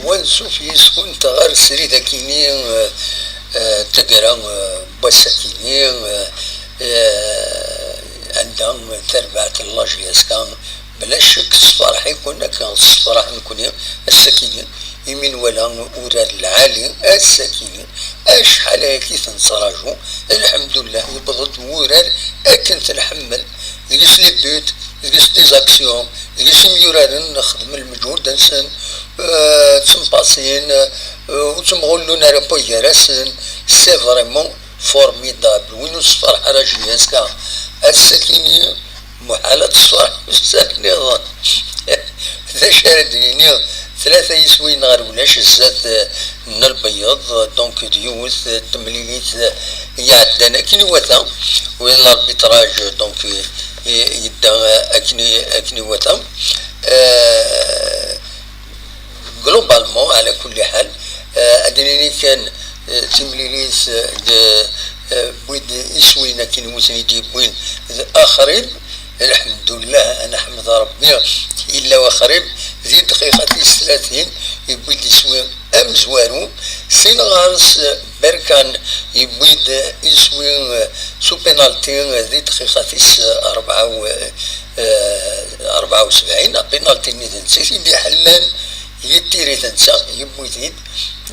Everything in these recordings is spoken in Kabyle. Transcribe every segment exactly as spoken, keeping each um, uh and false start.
Ansuf yes-kent ɣer srid akini, eh, eh, taggara, eh, n wass akini, eh, eh, anda tarbaɛt n la J S K, bla ccek, tessefreḥ-iken akken tessefreḥ nekni ass-akini, imi nwala urar lɛali ass-akini, acḥal ayagi t-nettraǧu, lḥemdullah, yewweḍ-d wurar akken t-nḥemmel, deg-s les buts, deg-s les actions, deg-s imyuraren xedmen lmeǧhud-nsen, eh, ttempasin, eh, ur ttemɣullun ara wway gar-asen. C'est vraiment formidable. Win ur tessefreḥ ara J S K, ass-akini muḥal ad tessefreḥ ussan nniḍen. D acu ara d-nini? Tlata yiswiyen ɣer ulac zdat, eh, n lbeyyeḍ, donc d yiwet, eh, temlilit, eh, iɛeddan akken iwata, win l'arbitrage, donc, eh, eh, yedda, eh, akken i-, akken iwata. Eh, Globalement, ɛla kulli ḥal, eh, ad d-nini kan, eh, timlilit, eh, d, eh, wid iswiyen akken wi ten-id-yewwin d Axrib. Lḥemdullah, ad neḥmed Rebbi, yella Axrib, di dqiqa tis tlatin, yewwi-d iswi amezwaru. Sin ɣer-s, eh, Berkan, yewwi-d iswi, eh, s upinalti, eh, di dqiqa tis, eh, rebɛa u, eh, rebɛa u sebɛin, apinalti-nni d netta i t-id-iḥellan, yettirit netta, yewwi-t-id.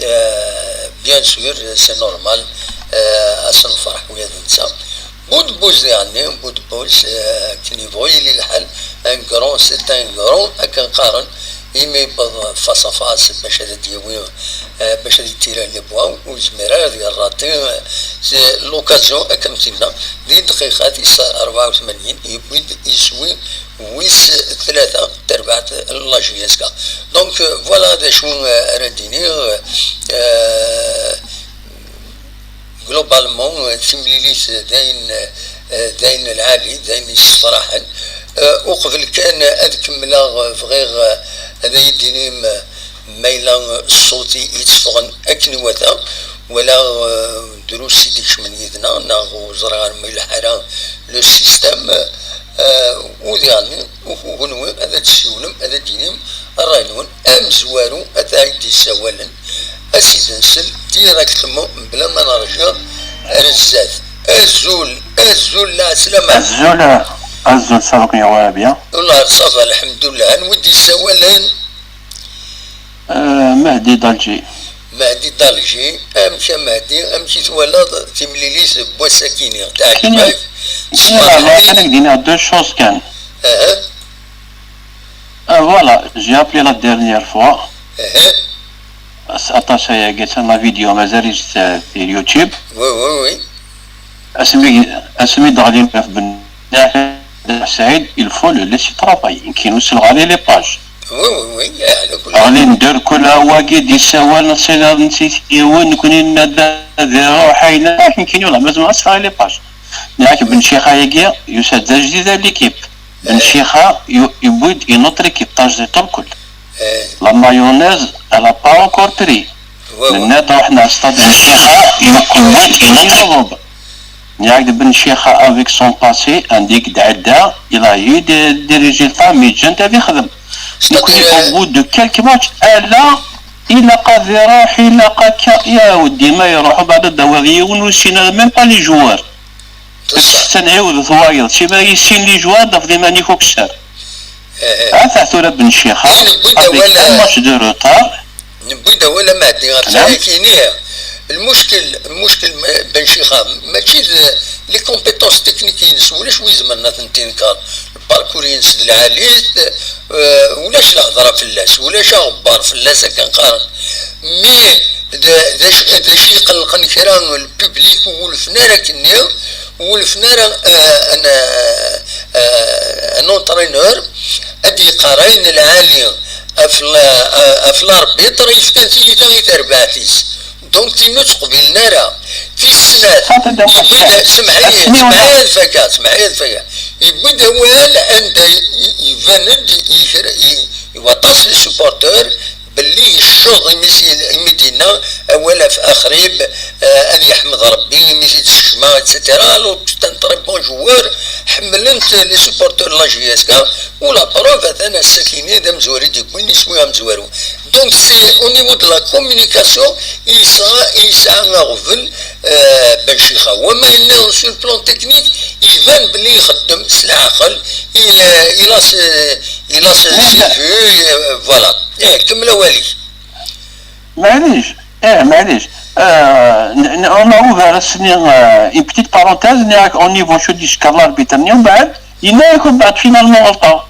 Eh, bien sûr, c'est normal, eh, ad s-nferḥ ula d netta. Budbuz diɣenni, Budbuz, eh, akken yebɣu yili lḥal, un grand, c'est un grand, akken qqaren, imi yewweḍ face à face bac ad d-yawi, eh, bac ad yettirar les points, ur yezmir ara ad yerrati, eh, c'est l'occasion, akken tenna, di dqiqa tis rebɛa u tmanyin, yewwi-d iswi wis tlata tarbaɛt n la J S K. Donc, euh, voilà d acu, euh, ara d-iniɣ. Euh, globalement, euh, timlilit d ayen, euh, d ayen lɛali, d ayen yessefraḥen. Euh, uqbel kan ad kemmleɣ, euh, bɣiɣ, euh, ad iyi-d-tinim, euh, ma yella ṣṣut i, yetteffɣen akken iwata, wala, euh, drus i d-ikecmen yid-neɣ, neɣ ur ẓriɣ ara ma yelḥa ara le système, euh, u diɣen, u, u kenwi ad d-tessiwlem, ad d-tinim ṛṛay-nwen amezwaru, ad d-yessawalen, ad s-id-nsel directement, mebla ma nerǧa ar zdat. Azul, azul, lɛeslama. Azul, azul, sabaken ya Wahab. Wallah, ça va, lḥemdullah. Anwa i d-yessawalen? Euh, Mehdi d'Alger. Mehdi d'Alger, amek a Mehdi, amek i twalaḍ timlilit n wass-akini? Teɛǧeb-ak? Voilà, ad ak-d-iniɣ deux choses kan. Aha. Euh, voilà, j'ai appelé la dernière fois. Aha. Aṭas ayagi, la vidéo mazal-itt sur YouTube. Oui, oui, oui. Asmi, asmi d-ɣlin ɣef Ben Saɛid, il faut le laisser travailler. Nekkini ur selleɣ ara i les pages. Oui, oui, oui, ala kulli. Ɣlin derkul, a wagi d-yessawal, nsiɣ nsi yiwen, nekkni nenna-d ad iruḥ, ayna, nekkini ur mazal ma selleɣ i les pages. Nniɣ-ak Ben Chixa-agi, yusa-d d ajdid ar l'équipe. Ben Chixa yu-, yewwi-d une autre équipe, tajdiṭ urkul. La mayonnaise, elle a pas encore pris. Nenna-d ruḥna ar stade n Ccix, yewwi-d une autre équipe. Nniɣ-ak-d Ben Chixa, avec son passé, anda i d-ɛedda, il a eu des, des résultats, mais ǧǧan-t ad ixdem. Nekkni, au bout de quelques matchs, ala, ilaq ad iruḥ, ilaq akka, ya weddi, ma iruḥ, ubeɛd ad d-tawiḍ yiwen ur yessin ara même pas les joueurs. Ad s-, ad ɛiwdet wayeḍ, si ma yessin les joueurs, ad tafeḍ iman-ik ukessar. Ata tura Ben Chixa, avec un match de retard. Newwi-d awal a Mehdi ɣef tayakini. Lmuckel, lmuckel Ben Chixa, mačči d les compétences techniques-ines, ulac wi izemren ad tent-inker. Lparkur-ines d lɛali-t, eh, ulac lehḍra fell-as, ulac aɣebbar fell-as akken qqaren. Mais d, d acu, d acu iqellqen kra n public ur wulfen ara akkenni, ur wulfen ara, eh, un, eh, eh, un entraîneur ad d-yeqqar ayen lɛali ɣef la-, eh, ɣef l'arbitre, yefkan tiyita i terbaɛt-is. Donc, tin ur tt-qbilen ara. Tis snat, yewwi-d, semḥ-iyi, semḥ-iyi ad fakaɣ, semḥ-iyi ad fakaɣ. Yewwi-d awal anda i-, iban-d i kra, i, i waṭas les supporters, belli yecceḍ imi s-, imi d-yenna awal ɣef Axrib, eh, ad yeḥmed Rebbi imi t-id-sekcmeɣ, et cetera. Alors que c'est un très bon joueur, ḥemmlen-t les supporters n la J S K, u la preuve, atan ass-akini d amezwaru i d-yewwin iswi amezwaru. Donc, c'est au niveau de la communication, yesɛa, yesɛa aɣbel, euh, Ben Chixa. Wama yenniḍen sur le plan technique, iban belli ixeddem s leɛqel, il, il a ses, il a ses vues, euh, voilà. Eh, kemmel awal-ik. Maɛlic, eh, maɛlic. Euh, n- n- on a ouvert ass-nni, euh, une petite parenthèse, nniɣ-ak, au niveau, je dis, l'arbitre-nni, umbeɛd, yenna-ak umbeɛd, finalement, ɣelṭeɣ.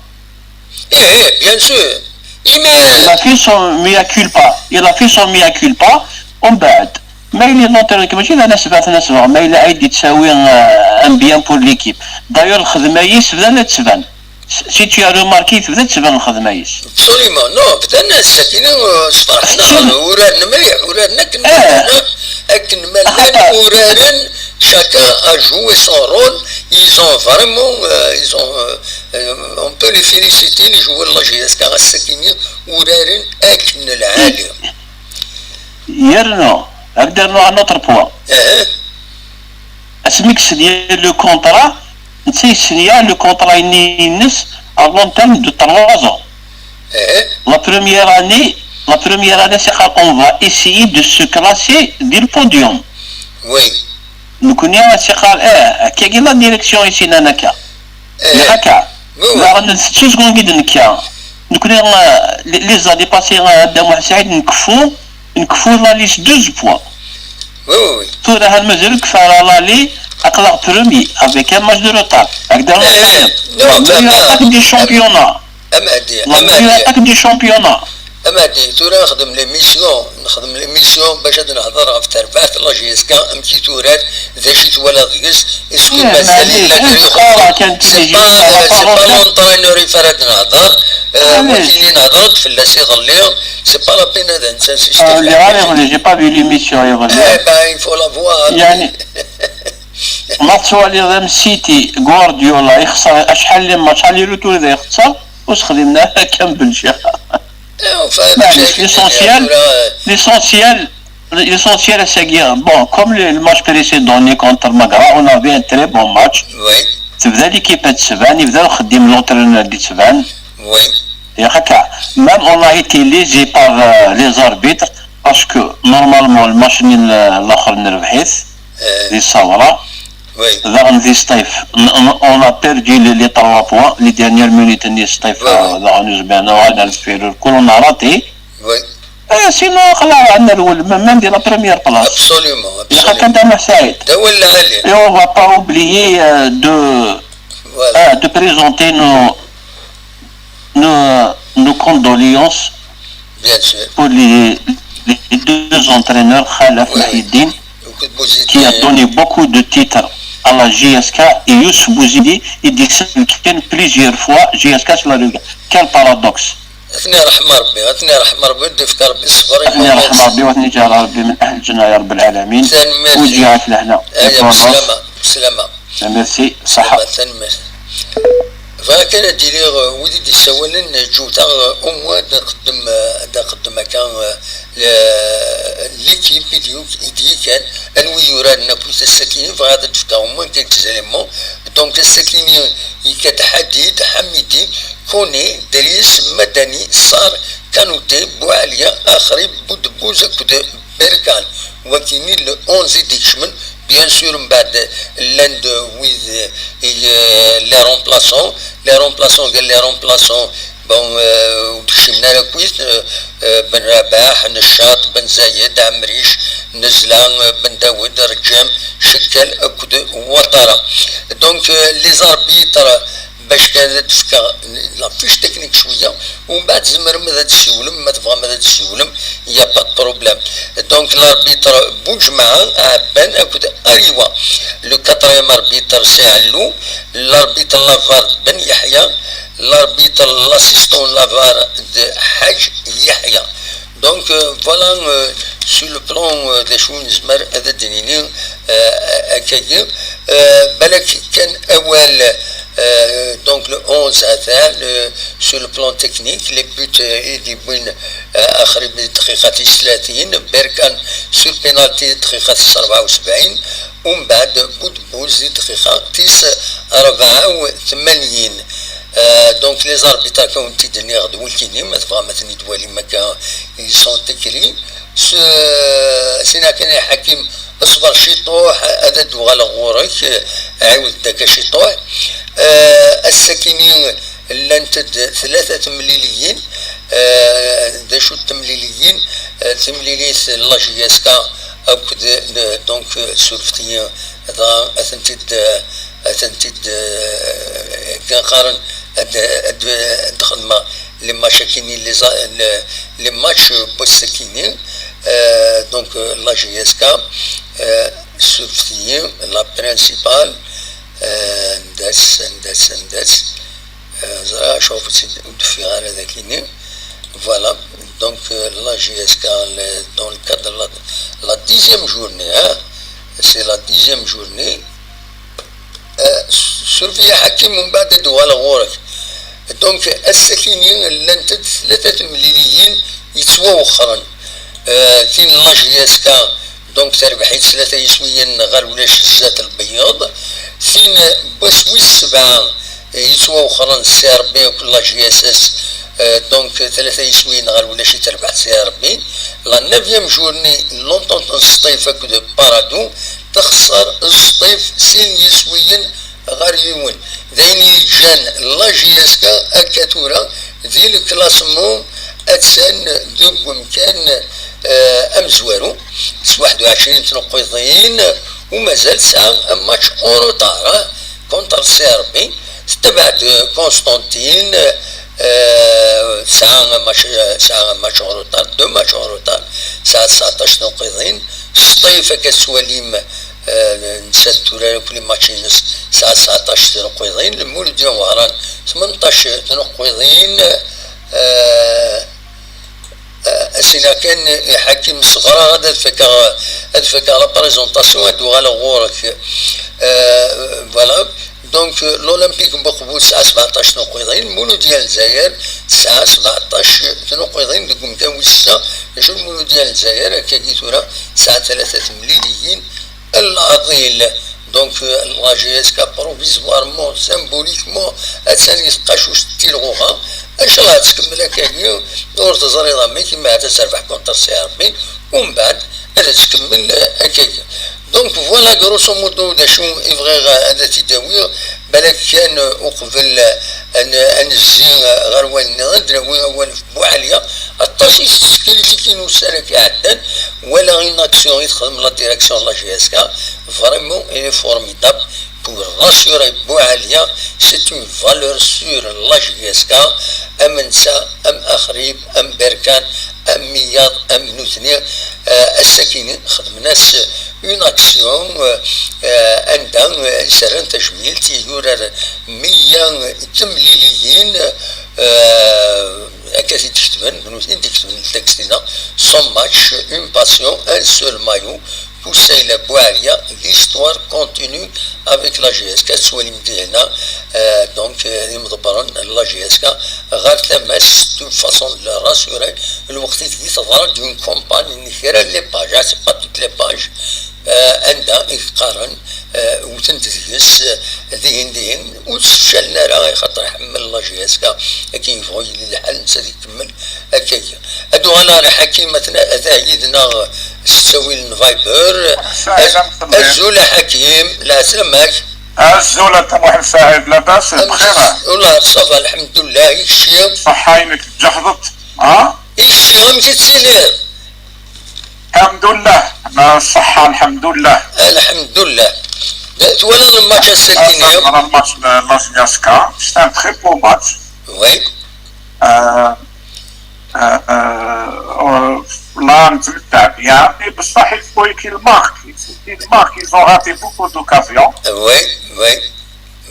Eh, eh, bien sûr. Imi, il a fait son mea culpa. Il a fait son mea culpa. Umbeɛd, ma yella l'entraîneur, mačči d anasebɛa, anasebɛa, ma yella ay d-yettawi, euh, un bien pour l'équipe. D'ailleurs, lxedma-is bdan ad tban. Si tu as remarqué, tebda tettban lxedma-is. Absolument, non, bdan ass-agi, euh, sferḥen-aɣ, uraren mliḥ, uraren akken ma llan, akken ma llan, uraren, chacun a joué son rôle, ils ont vraiment, euh, ils ont, euh, euh, on peut les féliciter, les joueurs de la J S K, ass-agi, uraren akken lɛali. Yerna, ad d-rnuɣ un autre point. Asmi i yesnya le contrat, netta yesnya le contrat-nni-ines à long terme de trois ans. La première année, la première année, c'est quand on va essayer de se classer dès le podium. Oui. Nekkni, c'est quand, eh, akkagi la direction ici, nanaka. Akka. Neɣ n tettu seg wanga i d-nekka. Nekkni, eh, les, les années passées, eh, Dda Muḥ Saɛid, nkeffu, nkeffu la liste douze points. Tura, hal mazal ur kfiɣ ara la liste, aql-aɣ premier, avec un match de retard. Ak d-ara la meilleure attaque du championnat. La meilleure attaque du championnat. Amadi, tura nexdem l'émission, nexdem l'émission bac ad nehder ɣef terbaɛt la J S K, amek i turar, d acu i twalaḍ deg-s, est-ce que mazal yella kra i ixeddem? C'est pas, c'est pas l'entraîneur i ara d-nehder, euh, wagini nehder-d fell-as iḍelli, c'est pas la peine ad nsinsister. J'ai pas vu l'émission iḍelli. Eh ben, il faut la voir. Ma tettwaliḍ am City, Guardiola, ixṣer acḥal n match aller-retour i d ixṣer, ur sexdimen ara kan Belgique. L'essentiel, l'essentiel, l'essentiel, c'est que, bon, comme le, le match précédent, on est contre Magra, on avait un très bon match. Tebda l'équipe ad tban, yebda uxeddim l'entraîneur ad yettban. Même on a été lésé par, euh, les arbitres, parce que normalement, le match nul, euh, l'axer nerbeḥ-it. Di Sawra. Daɣen di Sṭif, n- n- on a perdu les, les trois points, les dernières minutes n Sṭif, euh, daɣen ur zmiren ara ad refin le coup, on a raté. Eh, sinon, xlas, ad nerwel, même, même dès la première place. Absolument, absolument. Ilaq ad d-naf Saïd. Et on va pas oublier, euh, de, euh, de présenter nos, nos, nos condoléances pour les, les deux entraîneurs, Khalaf Mahiddin, qui a donné beaucoup de titres à la J S K, et Youssef Bouzidi, il dit que c'est plusieurs fois J S K sur la Ligue. Quel paradoxe. Ad ten-irḥem Rebbi, ad ten-irḥem Rebbi, ad d-ifk Rebbi ṣṣber i Ad ten-irḥem Rebbi, wa ad ten-iǧɛel Rebbi min ahl lǧenna ya Rabbal ɛalamin. Tanemmirt. U ǧǧiɣ-ak lehna. Aya, beslama, beslama. Merci, ṣaḥa. Tanemmirt. Bɣiɣ kan ad d-iliɣ, eh, wid i d-issawalen, eh, ǧewteɣ, eh, au moins ad nqeddem, eh, ad nqeddem akka, eh, le- l'équipe i d-yuk- i d-yekkan, anwi yuraren akk ass-akini, bɣiɣ ad d-fkeɣ au moins quelques éléments. Donc, ass-akini, yekka-d Ḥadid, Ḥamidi, Kone, Dris, Madani, Sar, Kanute, Buɛaliya, Axrib, Budbuz akked Berkan. Wakini le onze i d-ikecmen, bien sûr, mbeɛd llan-d wid, eh, les remplaçants, les remplaçants, les remplaçants, bon, euh, ur d-kcimen ara akkit, euh, euh, Ben Rabaḥ, Neccaṭ, Ben Zayed, Ɛemric, Nezla, euh, Ben Dawed, Reǧam, Cekkel akked Watara. Donc, euh, les arbitres, bac kan ad d-fkeɣ la fiche technique cwiya, umbeɛd tzemrem ad d-ssiwlem, ma tebɣam ad d-ssiwlem, il y a pas de problème. Donc, l'arbitre Boudjemɛa, Ɛebban akked Ariwa. Le quatrième arbitre, c'est Allou. L'arbitre la var, Ben Yahya. L'arbitre, l'assistant la var, de Hadj Yahya. Donc, euh, voilà, euh, sur le plan, euh, d acu nezmer ad d-nini, euh, akkagi. Euh, balak kan awal, euh, donc le onze atan, euh, sur le plan technique, les buts, euh, i d-yewwin, euh, Axrib di dqiqa tis tlatin, Berkan sur penalty dqiqa tis rebɛa u sebɛin, umbeɛd Budbuz di dqiqa tis rebɛa u tmanyin. Euh, donc les arbitres, akken wen-t-id-nniɣ d wulkini, ma tebɣam ad ten-id-twalim akka, ils sont écrits. S-, sina kan ay Ḥakim, ṣber ciṭuḥ, ad d-uɣaleɣ ɣur-k, ɛiwed-d akka ciṭuḥ. Euh, ass-akini llant-d tlata temliliyin. Euh, d acu n temliliyin? Euh, timlilit n la J S K akked, euh, donc, euh, surfet-iyi, dɣa ad tent-id, euh, ad tent-id, euh, akken qqaren, ad, ad, ad xedmeɣ les matchs akini, les a-, le-, les matchs n wass-akini. Euh, donc, euh, la J S K, euh, surfet-iyi, la principale, euh, anda-tt, anda-tt, anda-tt? Euh, ẓriɣ acuɣef ur tt-id-, ur d-ufiɣ ara dagini. Voilà. Donc, euh, la J S K, le-, dans le cadre de la, la dixième journée, hein, c'est la dixième journée. Euh, surveiller Ḥakim, mbeɛd ad uɣaleɣ ɣur-k. Donc, ass-akini llant-d tlata temliliyin yettwawexxren. Euh, tin n la J S K, donc, terbeḥ-itt tlata yiswiyen ɣer ulac zdat lbeyyeḍ. Tin n wass wis sebɛa, eh, yettwawexxren s C R B akked la J S S, eh, donc, tlata yiswiyen ɣer ulac i terbeḥ C R B. La neuvième journée, l'entente n Sṭif akked Paradou, texṣer Sṭif sin yiswiyen ɣer yiwen. D ayen yeǧǧan la J S K akka tura di le classement, attan deg wemkan, eh, amezwaru, s waḥed u ɛecrin tneqqiḍin, u mazal tesɛa un match en retard, eh, contre C R B. Tettabaɛ-d Constantine, eh, tesɛa un match, tesɛa un match en retard, deux matchs en retard, tesɛa tseɛṭac tneqqiḍin. Sṭif, akka tettwalim, eh, netta turar akk les matchs-ines, tesɛa tseɛṭac tneqqiḍin. Lmuludya n Wehran, tmenṭac tneqqiḍin. Eh, eh, asina kan i Ḥakim, ṣebreɣ ad, ad fakeɣ, ad fakeɣ la présentation, ad uɣaleɣ ɣur-k. Eh, voilà. Donc, euh, l'Olympique n Buqbu tesɛa sbeɛṭac tneqqiḍin, Lmuludya n Lezzayer tesɛa sbeɛṭac tneqqiḍin deg umkan wis ssetta. Acu Lmuludya n Lezzayer, akkagi tura tesɛa tlata temliliyin, Laḍil. Donc, euh, la J S K provisoirement, symboliquement, attan i tqacuct n Tilɣuɣa. Acḥal ad tkemmel akkagi, ur teẓriḍ amek, imi ad terbeḥ contre C R B, umbeɛd ad tkemmel, euh, akkagi. Donc, voilà, grosso modo, d acu i bɣiɣ ad t-id-awiɣ, balak kan, euh, uqbel, euh, ad n-, ad nezzi, euh, ɣer wayen nniḍen, ad d-nawi awal Buɛaliya, aṭas i s-d-tefka les tikin ussan-agi iɛeddan, wala une action i texdem la direction de la J S K, vraiment, elle est formidable pour rassurer Buɛaliya, c'est une valeur sûre la J S K, am netta, am Axrib, am Berkan, am Miyaḍ, am nutni, euh, ass-akini xedmen-as une action, euh, euh, anda, euh, i s-rran tajmilt i yurar meyya temliliyin, euh, akka t-id-ketben, d nutni i d-iketben ltekst-inna, cent matchs, une passion, un seul maillot, Kusayla Buɛaliya, l'histoire continue avec la J S K, tettwalim dihna, euh, donc, euh, imḍebbren n la J S K ɣer tama-s, c'est une façon de le rassurer, lweqt i tgi teḍra d'une campagne n kra n les pages, ah, c'est pas toutes les pages, euh, anda i qqaren, euh, wten-d deg-s, euh, dihin, dihin, ur ttefcalen ara, axaṭer ḥemmel la J S K, akken yebɣu yili lḥal, netta ad ikemmel akkagi. Ad uɣaleɣ ɣer Ḥakim, atna, atan yid-neɣ s ttawil n Viber. Saɛid, amek telliḍ? Azul a Ḥakim, leɛsama-k. Azul a Dda Muḥend Saɛid, labas, bxir? Ula, ça va, lḥemdullah, i kečči? Ṣṣeḥḥa-inek tǧehdeḍ, ha? I kečči, amek i tettiliḍ? Lḥemdullah, ma ṣṣeḥḥa, lḥemdullah. Lḥemdullah. D-, twalaḍ lmatch ass-agi-nni? Twalaḍ lmatch n la J S K, c'est un très beau match. Oui. Euh, euh, euh, là, نتمتع bien, mais بصح, il faut qu'il marque, il faut qu'il marque, ils ont raté beaucoup d'occasions. Oui, oui,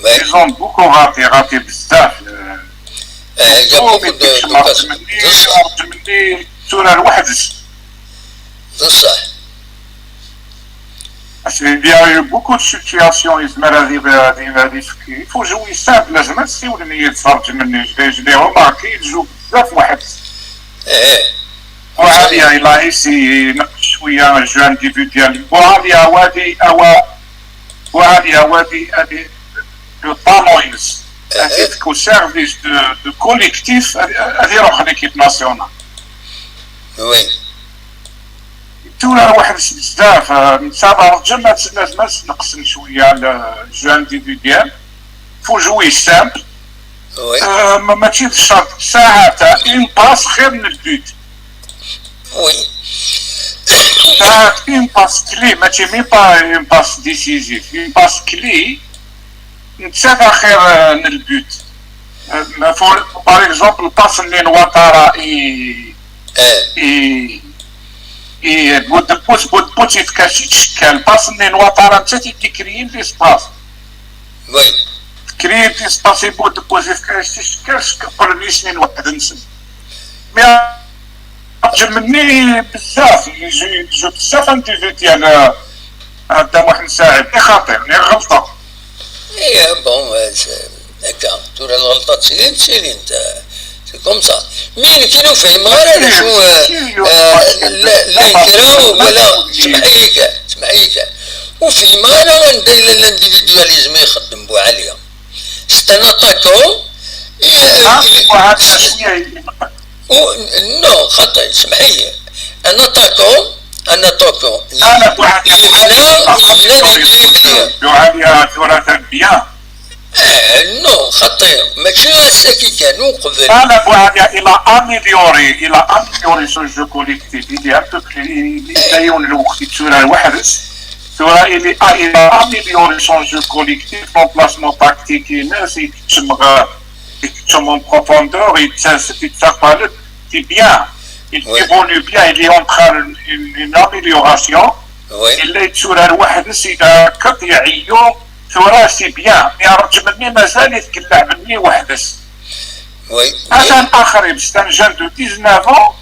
oui. Ils ont beaucoup raté, raté بزاف. Euh, il y a beaucoup de, d'occasions. رجمني، رجمني، tura لوحدش. بصح. Parce qu'il y a eu beaucoup de situations, يزمر هذه، هذه، هذه، il faut jouer simple, لازم تسيولني يتفرج مني، je l'ai, je l'ai remarqué, il joue بزاف وحدش. إيه. وعليا، il a essayé ينقص شوية jeu individuel. وعليا وادي، أوا، وعليا وادي، هادي، le talent ينس. Ahat au service de, de collectif, ad, ad iruḥ l'équipe nationale. Oui. Tura waḥed s bezzaf, netta d arǧem, ad s-, lazem ad s-neqsen cwiya le jeu individuel. Faut jouer simple. Oui. Euh, ma-, mačči d ccerṭ, saɛata, une passe xir n le but. Oui. Saɛata une passe clé, mačči même pas une passe décisive, une passe clé, netta d axir euh, n le but. Euh, ma faut, par exemple, passe n Ouattara i, Eh, i, i Boudepous, Boudepous yefka-as-id cekka. Passe n Ouattara netta i d-ikriyyin l'espace. oui. Kriyyin l'espace i Boudepous, yefka-as-id cekka, cekka qqlen yisnin weḥd-nsen. Mais arǧem-nni bezzaf, il joue, il joue bezzaf individuel, euh, Dda Muḥend Saɛid, i xaṭi, neɣ ɣelṭeɣ. Eh, bon, euh, c'est, d'accord. Tura lɣelṭat tilin, tilin, c'est comme ça. Mais nekk ur fhimeɣ ara d acu, euh, euh, la, la ikraw wala, semḥ-iyi kan, semḥ-iyi kan. Ur fhimeɣ ara anda yella l'individualisme i ixeddem Buɛali. C'est un attaquant. Ah, Buɛali, cwiya. Oh, non, xaṭi, semḥ-iyi. Un attaquant, un attaquant. Ah, la, Buɛali, Yebna, yebna di dribbling. Buɛali, tura tan bien. Eh, non, xaṭi, mačči ass-agi kan, uqbel. Ah, la, Buɛali, il a amélioré, il a amélioré son jeu collectif. Il est un peu plus, il est un peu plus lweqt yetturar weḥd-s. Tura, il est, ah, il a amélioré son jeu collectif, son placement tactique, il est, il est, il est en profondeur, il est, il est, c'est bien. Il Oui. Évolue bien, il est en train d'une, une amélioration. Oui. Il est sur un واحد سيدا كطيعيو ثورة c'est bien. Mais arǧem-nni mazal يتكلع مني وحدس. Oui. هذا آخر, c'est un jeune de dix-neuf ans.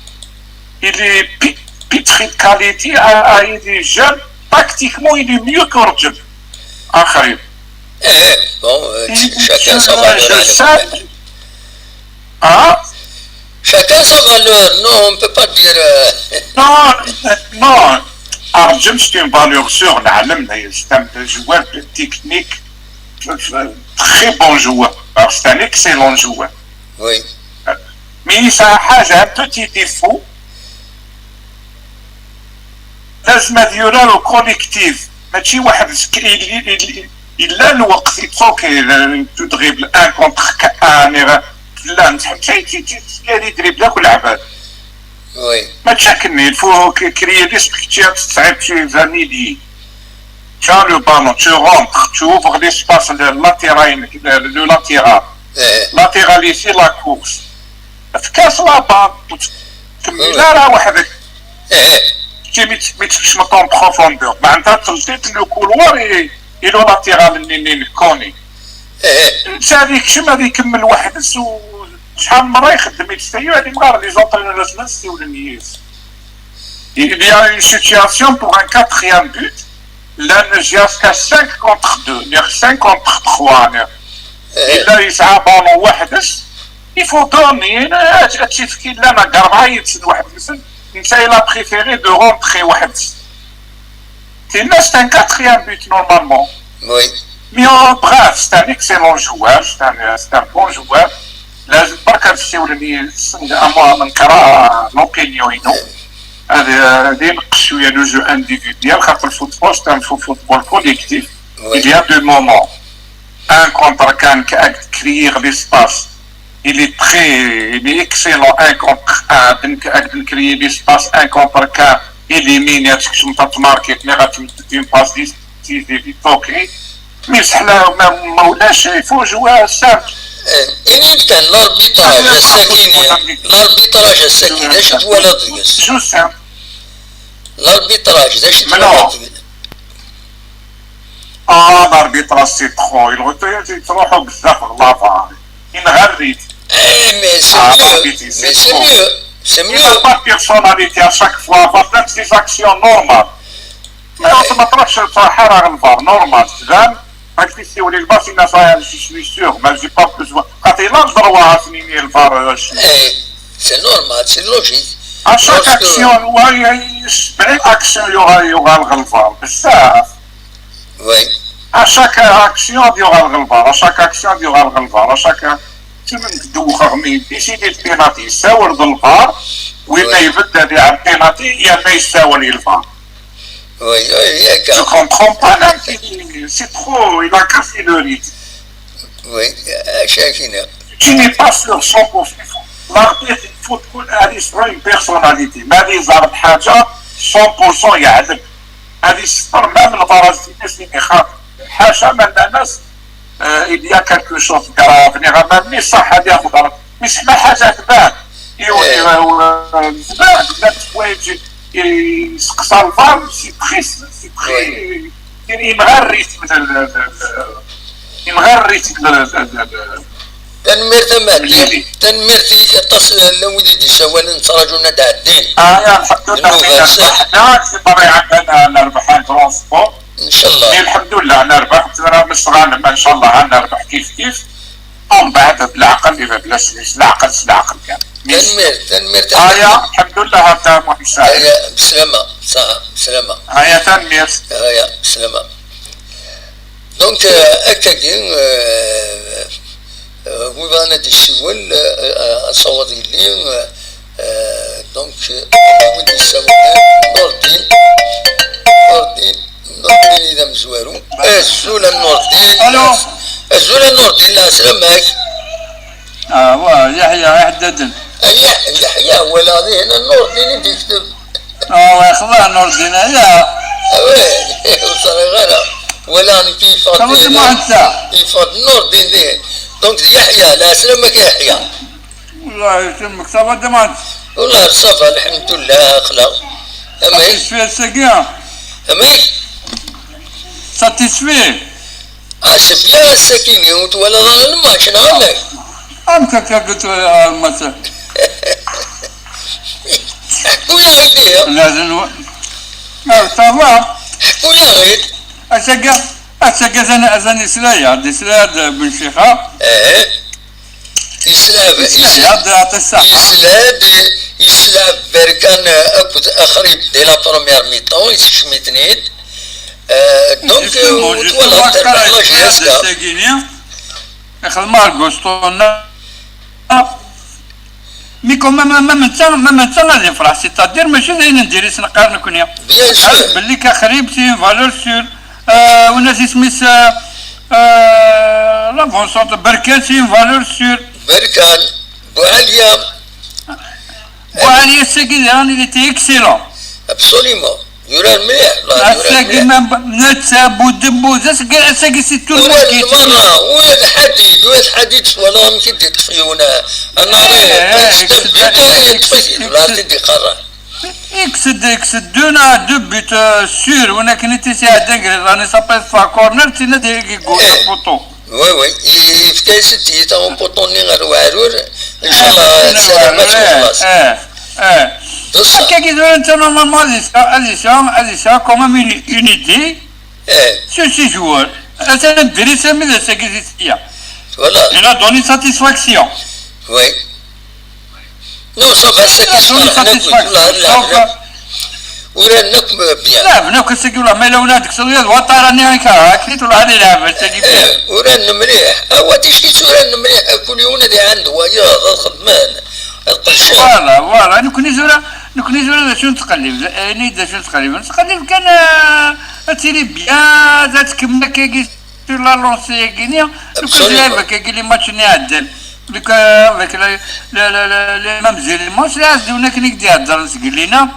Il est pi-, pétri de qualité, ah, ah, il est jeune. Tactiquement, il est mieux qu'arǧem. آخر. Eh, bon, euh, Il chacun est sa un valeur. jeune simple. Hein? Chacun sa valeur. Non, on ne peut pas dire. Euh... Non, non. Arǧem, c'est une valeur sûre. نعلم, c'est un joueur de technique, très bon joueur. C'est un excellent joueur. Oui. Mais il a un petit défaut. لازم هذا يرى le collectif, ماشي واحد زك-, il, il, il, il a الوقت, c'est ok, tu dribbles un contre un, لا, نتحب شي, tu, tu, tu, يدريبل كل عباد. Oui. ما تشكلني, il faut créer des structures, تصعب شي زانيدي. Tu as le ballon, tu rentres, tu ouvres l'espace, le latéral, le, le latéral. Eh, Latéral ici, la course. فكاس la balle, وتكمل راه وحدك. eh, كي ميت-, ميتكشمط en profondeur. معناتها تلتيت le couloir et, et le latéral منين كوني. eh. انت هذيك شم هذه يكمل وحدس, وشحال من مره يخدم يتستيو هذه مغار les entraîneurs لازم نسيو للنيس. Il y a une situation pour un quatrième but. Là, il y a cinq contre deux, il y a cinq contre trois. إلا يسعى بالون وحدس, il faut donner, هادشي فين لا ما كار بغا يتسد واحد السن. انت, il a préféré de rentrer وحدس. تينا c'est un quatrième but normalement. Oui. Mais en bref, c'est un excellent joueur, c'est un, c'est un bon joueur. لازم برك نسيو لي سند امو من كرا l'opinion ينو. هذا هذا ينقص شويه le jeu individuel, خاطر الفوتبول c'est un football collectif. Oui. Il y a deux moments. Un contre un, كأك créer l'espace. Il est très, il est excellent, un contre un, donc أك créer l'espace, un contre un, éliminer, تكشم تتماركي, تني غتمد une passe décisive, ok. Mais سحلا ما, ما ولاش, il faut jouer simple. Eh, إني كان l'arbitrage الساكنة, l'arbitrage الساكنة, اش تولى ديس؟ Joue simple. L'arbitrage, اش Mais non. تولى ديس؟ Ah, l'arbitrage, c'est trop. Il retire, il تروحوا بزاف la VAR. Il arrête. Eh, mais c'est Ah, mieux. l'arbitre, c'est Mais c'est trop. Mieux. C'est Il mieux. n'a pas de personnalité. À chaque fois, VAR, même ses actions normales. Mais on ne مطرحش الفرحة راه الفار normal. زعما هاك في السيولي الباص الناس, je suis sûr, mais j'ai pas besoin. خاطر لا الدروا سنيني الفار. Eh, c'est normal, c'est logique. À chaque Parce que- action, ouais, سبعين action, il y aura, il y aura الفار. بزاف. Oui. À chaque action ad yuɣal ɣer lbar, à chaque action ad yuɣal ɣer lbar, à chaque action. Kemmel dewxeɣ mi décidé de penalty, yessawel d lbar, win ma Oui. Ibedd ad iɛab penalty, yerna yessawel i lbar. Oui, oui, Je d'accord. Comprends pas, là, c'est c'est trop, il a cassé le rythme. Oui, euh, chacun. Tu n'es pas sûr cent pour cent. L'arbitre, il faut تكون هذه سرا une personnalité. ما هذه زعما حاجة cent pour cent يعلم. هذه السطر ما من البرازيليين اللي يخاف. حاشا من الناس، آه، il y a quelque chose de grave. ني غا ما مي صح هذه أخضر. مش ما حاجة تبان. يوني إيه. غا-، تبان، لا تحوايج يسقسى الفار، c'est très, c'est très. Oui. يعني يمغى الريتم ديال ال-، ال-، ال-، يمغى الريتم ديال ال-، ال-، ال-، ال-، Tanemmirt a Maɛli. Tanemmirt-ik aṭas, llan wid i d-isawalen, ttraǧun ad d-ɛeddin. Ah, ya, الحمد لله. Nnuba, حنا كي باغي عندنا نربح un grand sport. إن شاء الله. الحمد لله نربح، راه مش غانم، إن شاء الله غنربح كيف كيف. ومن بعد هاد العقل، إذا بلا سليس، العقل س العقل كان. Tanemmirt, tanemmirt. هيا، الحمد لله، هذا مهم ساعة. هيا، بسلامة، صح، بسلامة. هيا، tanemmirt. هيا، بسلامة. Donc, euh, akkagi, euh, euh, wi bɣan ad d-yessiwel, euh, euh, asawaḍ yelli, euh, euh, donc, euh, wi d-yessawlen, Nordin, Nordin, Nordin i d amezwaru. Azul a Nordin. Allô. Azul a Nordin, lɛeslama-k. Ah, wa, Yeḥya Iḥeddaden. Yeḥ-, Yeḥya, wala di hna Nordin i d-yekteb. Ah, wa, xḍa Nordin, ya. Ah, ouais, ur ẓriɣ ara. Wala nekk yeffeɣ-d. Xḍa di hna. Yeffeɣ-d Nordin dihin. Donc, d Yeḥya, lɛeslama-k a Yeḥya. Wallah, yesselmek, ça va, Damac? Wallah, ça va, lḥemdullah, aql-aɣ. Amek? Satisfait ass-agi? Amek? Satisfait? Ah, c'est bien, ass-agi-nni, ur twalaḍ ara lmatch, neɣ amek? Amek akka ur twalaḍ ara lmatch? Ḥku-yaɣ-id ihi. Lɛazen wa-, ah, ça va? Ḥku-yaɣ-id. Ass-agi, ass-agi atan, atan yesla-yaɣ-d, yesla-yaɣ-d Ben Cixa. Eh. Yesla-d, yesla-d, yesla-d Berkan akked Axrib dès la première mi-temps, yessekcem-iten-id. Euh, donc, justement, euh, justement, twalaḍ, terbeḥ la J S K. Ixdem Argostona. Mais quand même, même netta, même netta ad yefreḥ, c'est-à-dire mačči d ayen n diri-s neqqar nekni. Bien sûr. Belli Axrib c'est une valeur sûre. Euh, وناس اسميس، euh, euh, l'avancante Berkan, c'est une valeur sûre. Berkan, Boualia. Boualia, c'est qu'il est, il était excellent. Absolument. Yurar mliḥ, la, yurar mliḥ. Ass-agi ma netta Budembu, ass-agi c'est tout le monde qui était. Ula d Ḥadid, ula d Ḥadid twalaḍ amek i d-yeṭṭef yiwen, un arrêt, eh, eh, c'est un buteur, yeṭṭef-it-id, la t-id-iqerra. Ikes-d, ikes-d deux, deux buts, euh, sûrs, win akken i tt-isɛeddan deg les années, ça peut être corner, tina d-igul la photo. Oui, oui, yefka-yas-d tiyita upuṭu-nni ɣer weɛrur, inchallah, ssarameɣ ad txelleṣ. Eh, eh. Akkagi tura netta normalement ad yesɛu, ad yesɛu, ad yesɛu quand même une, une idée sur ces joueurs. Atan Dris armi d ass-agi di ssya. Voilà. Il a donné satisfaction. Oui. Non, ça va, c'est une satisfaction. Uran akk bien. Laɛben akk ass-agi, wala ma yella win ad d-tekkseḍ yad waṭar-nni, akka, akit wala ad ilɛeb ass-agi. Eh, uran mliḥ. Awa ticki uran mliḥ, kul yiwen ad iɛand wayeḍ, ad xedmen, ad qedcen. Voilà, voilà. Nekni tura, nekni tura d acu nettqellib? Ini-d d acu nettqellib. Nettqellib kan, euh, ad tili bien, ad tkemmel akkagi. Sur la lancée-agi-nni, lukan d lɛib akkagi, les matchs-nni iɛeddan. Lukan avec la, la, la, la, les mêmes éléments, c'est la zone akken i d-iheddren seg llina.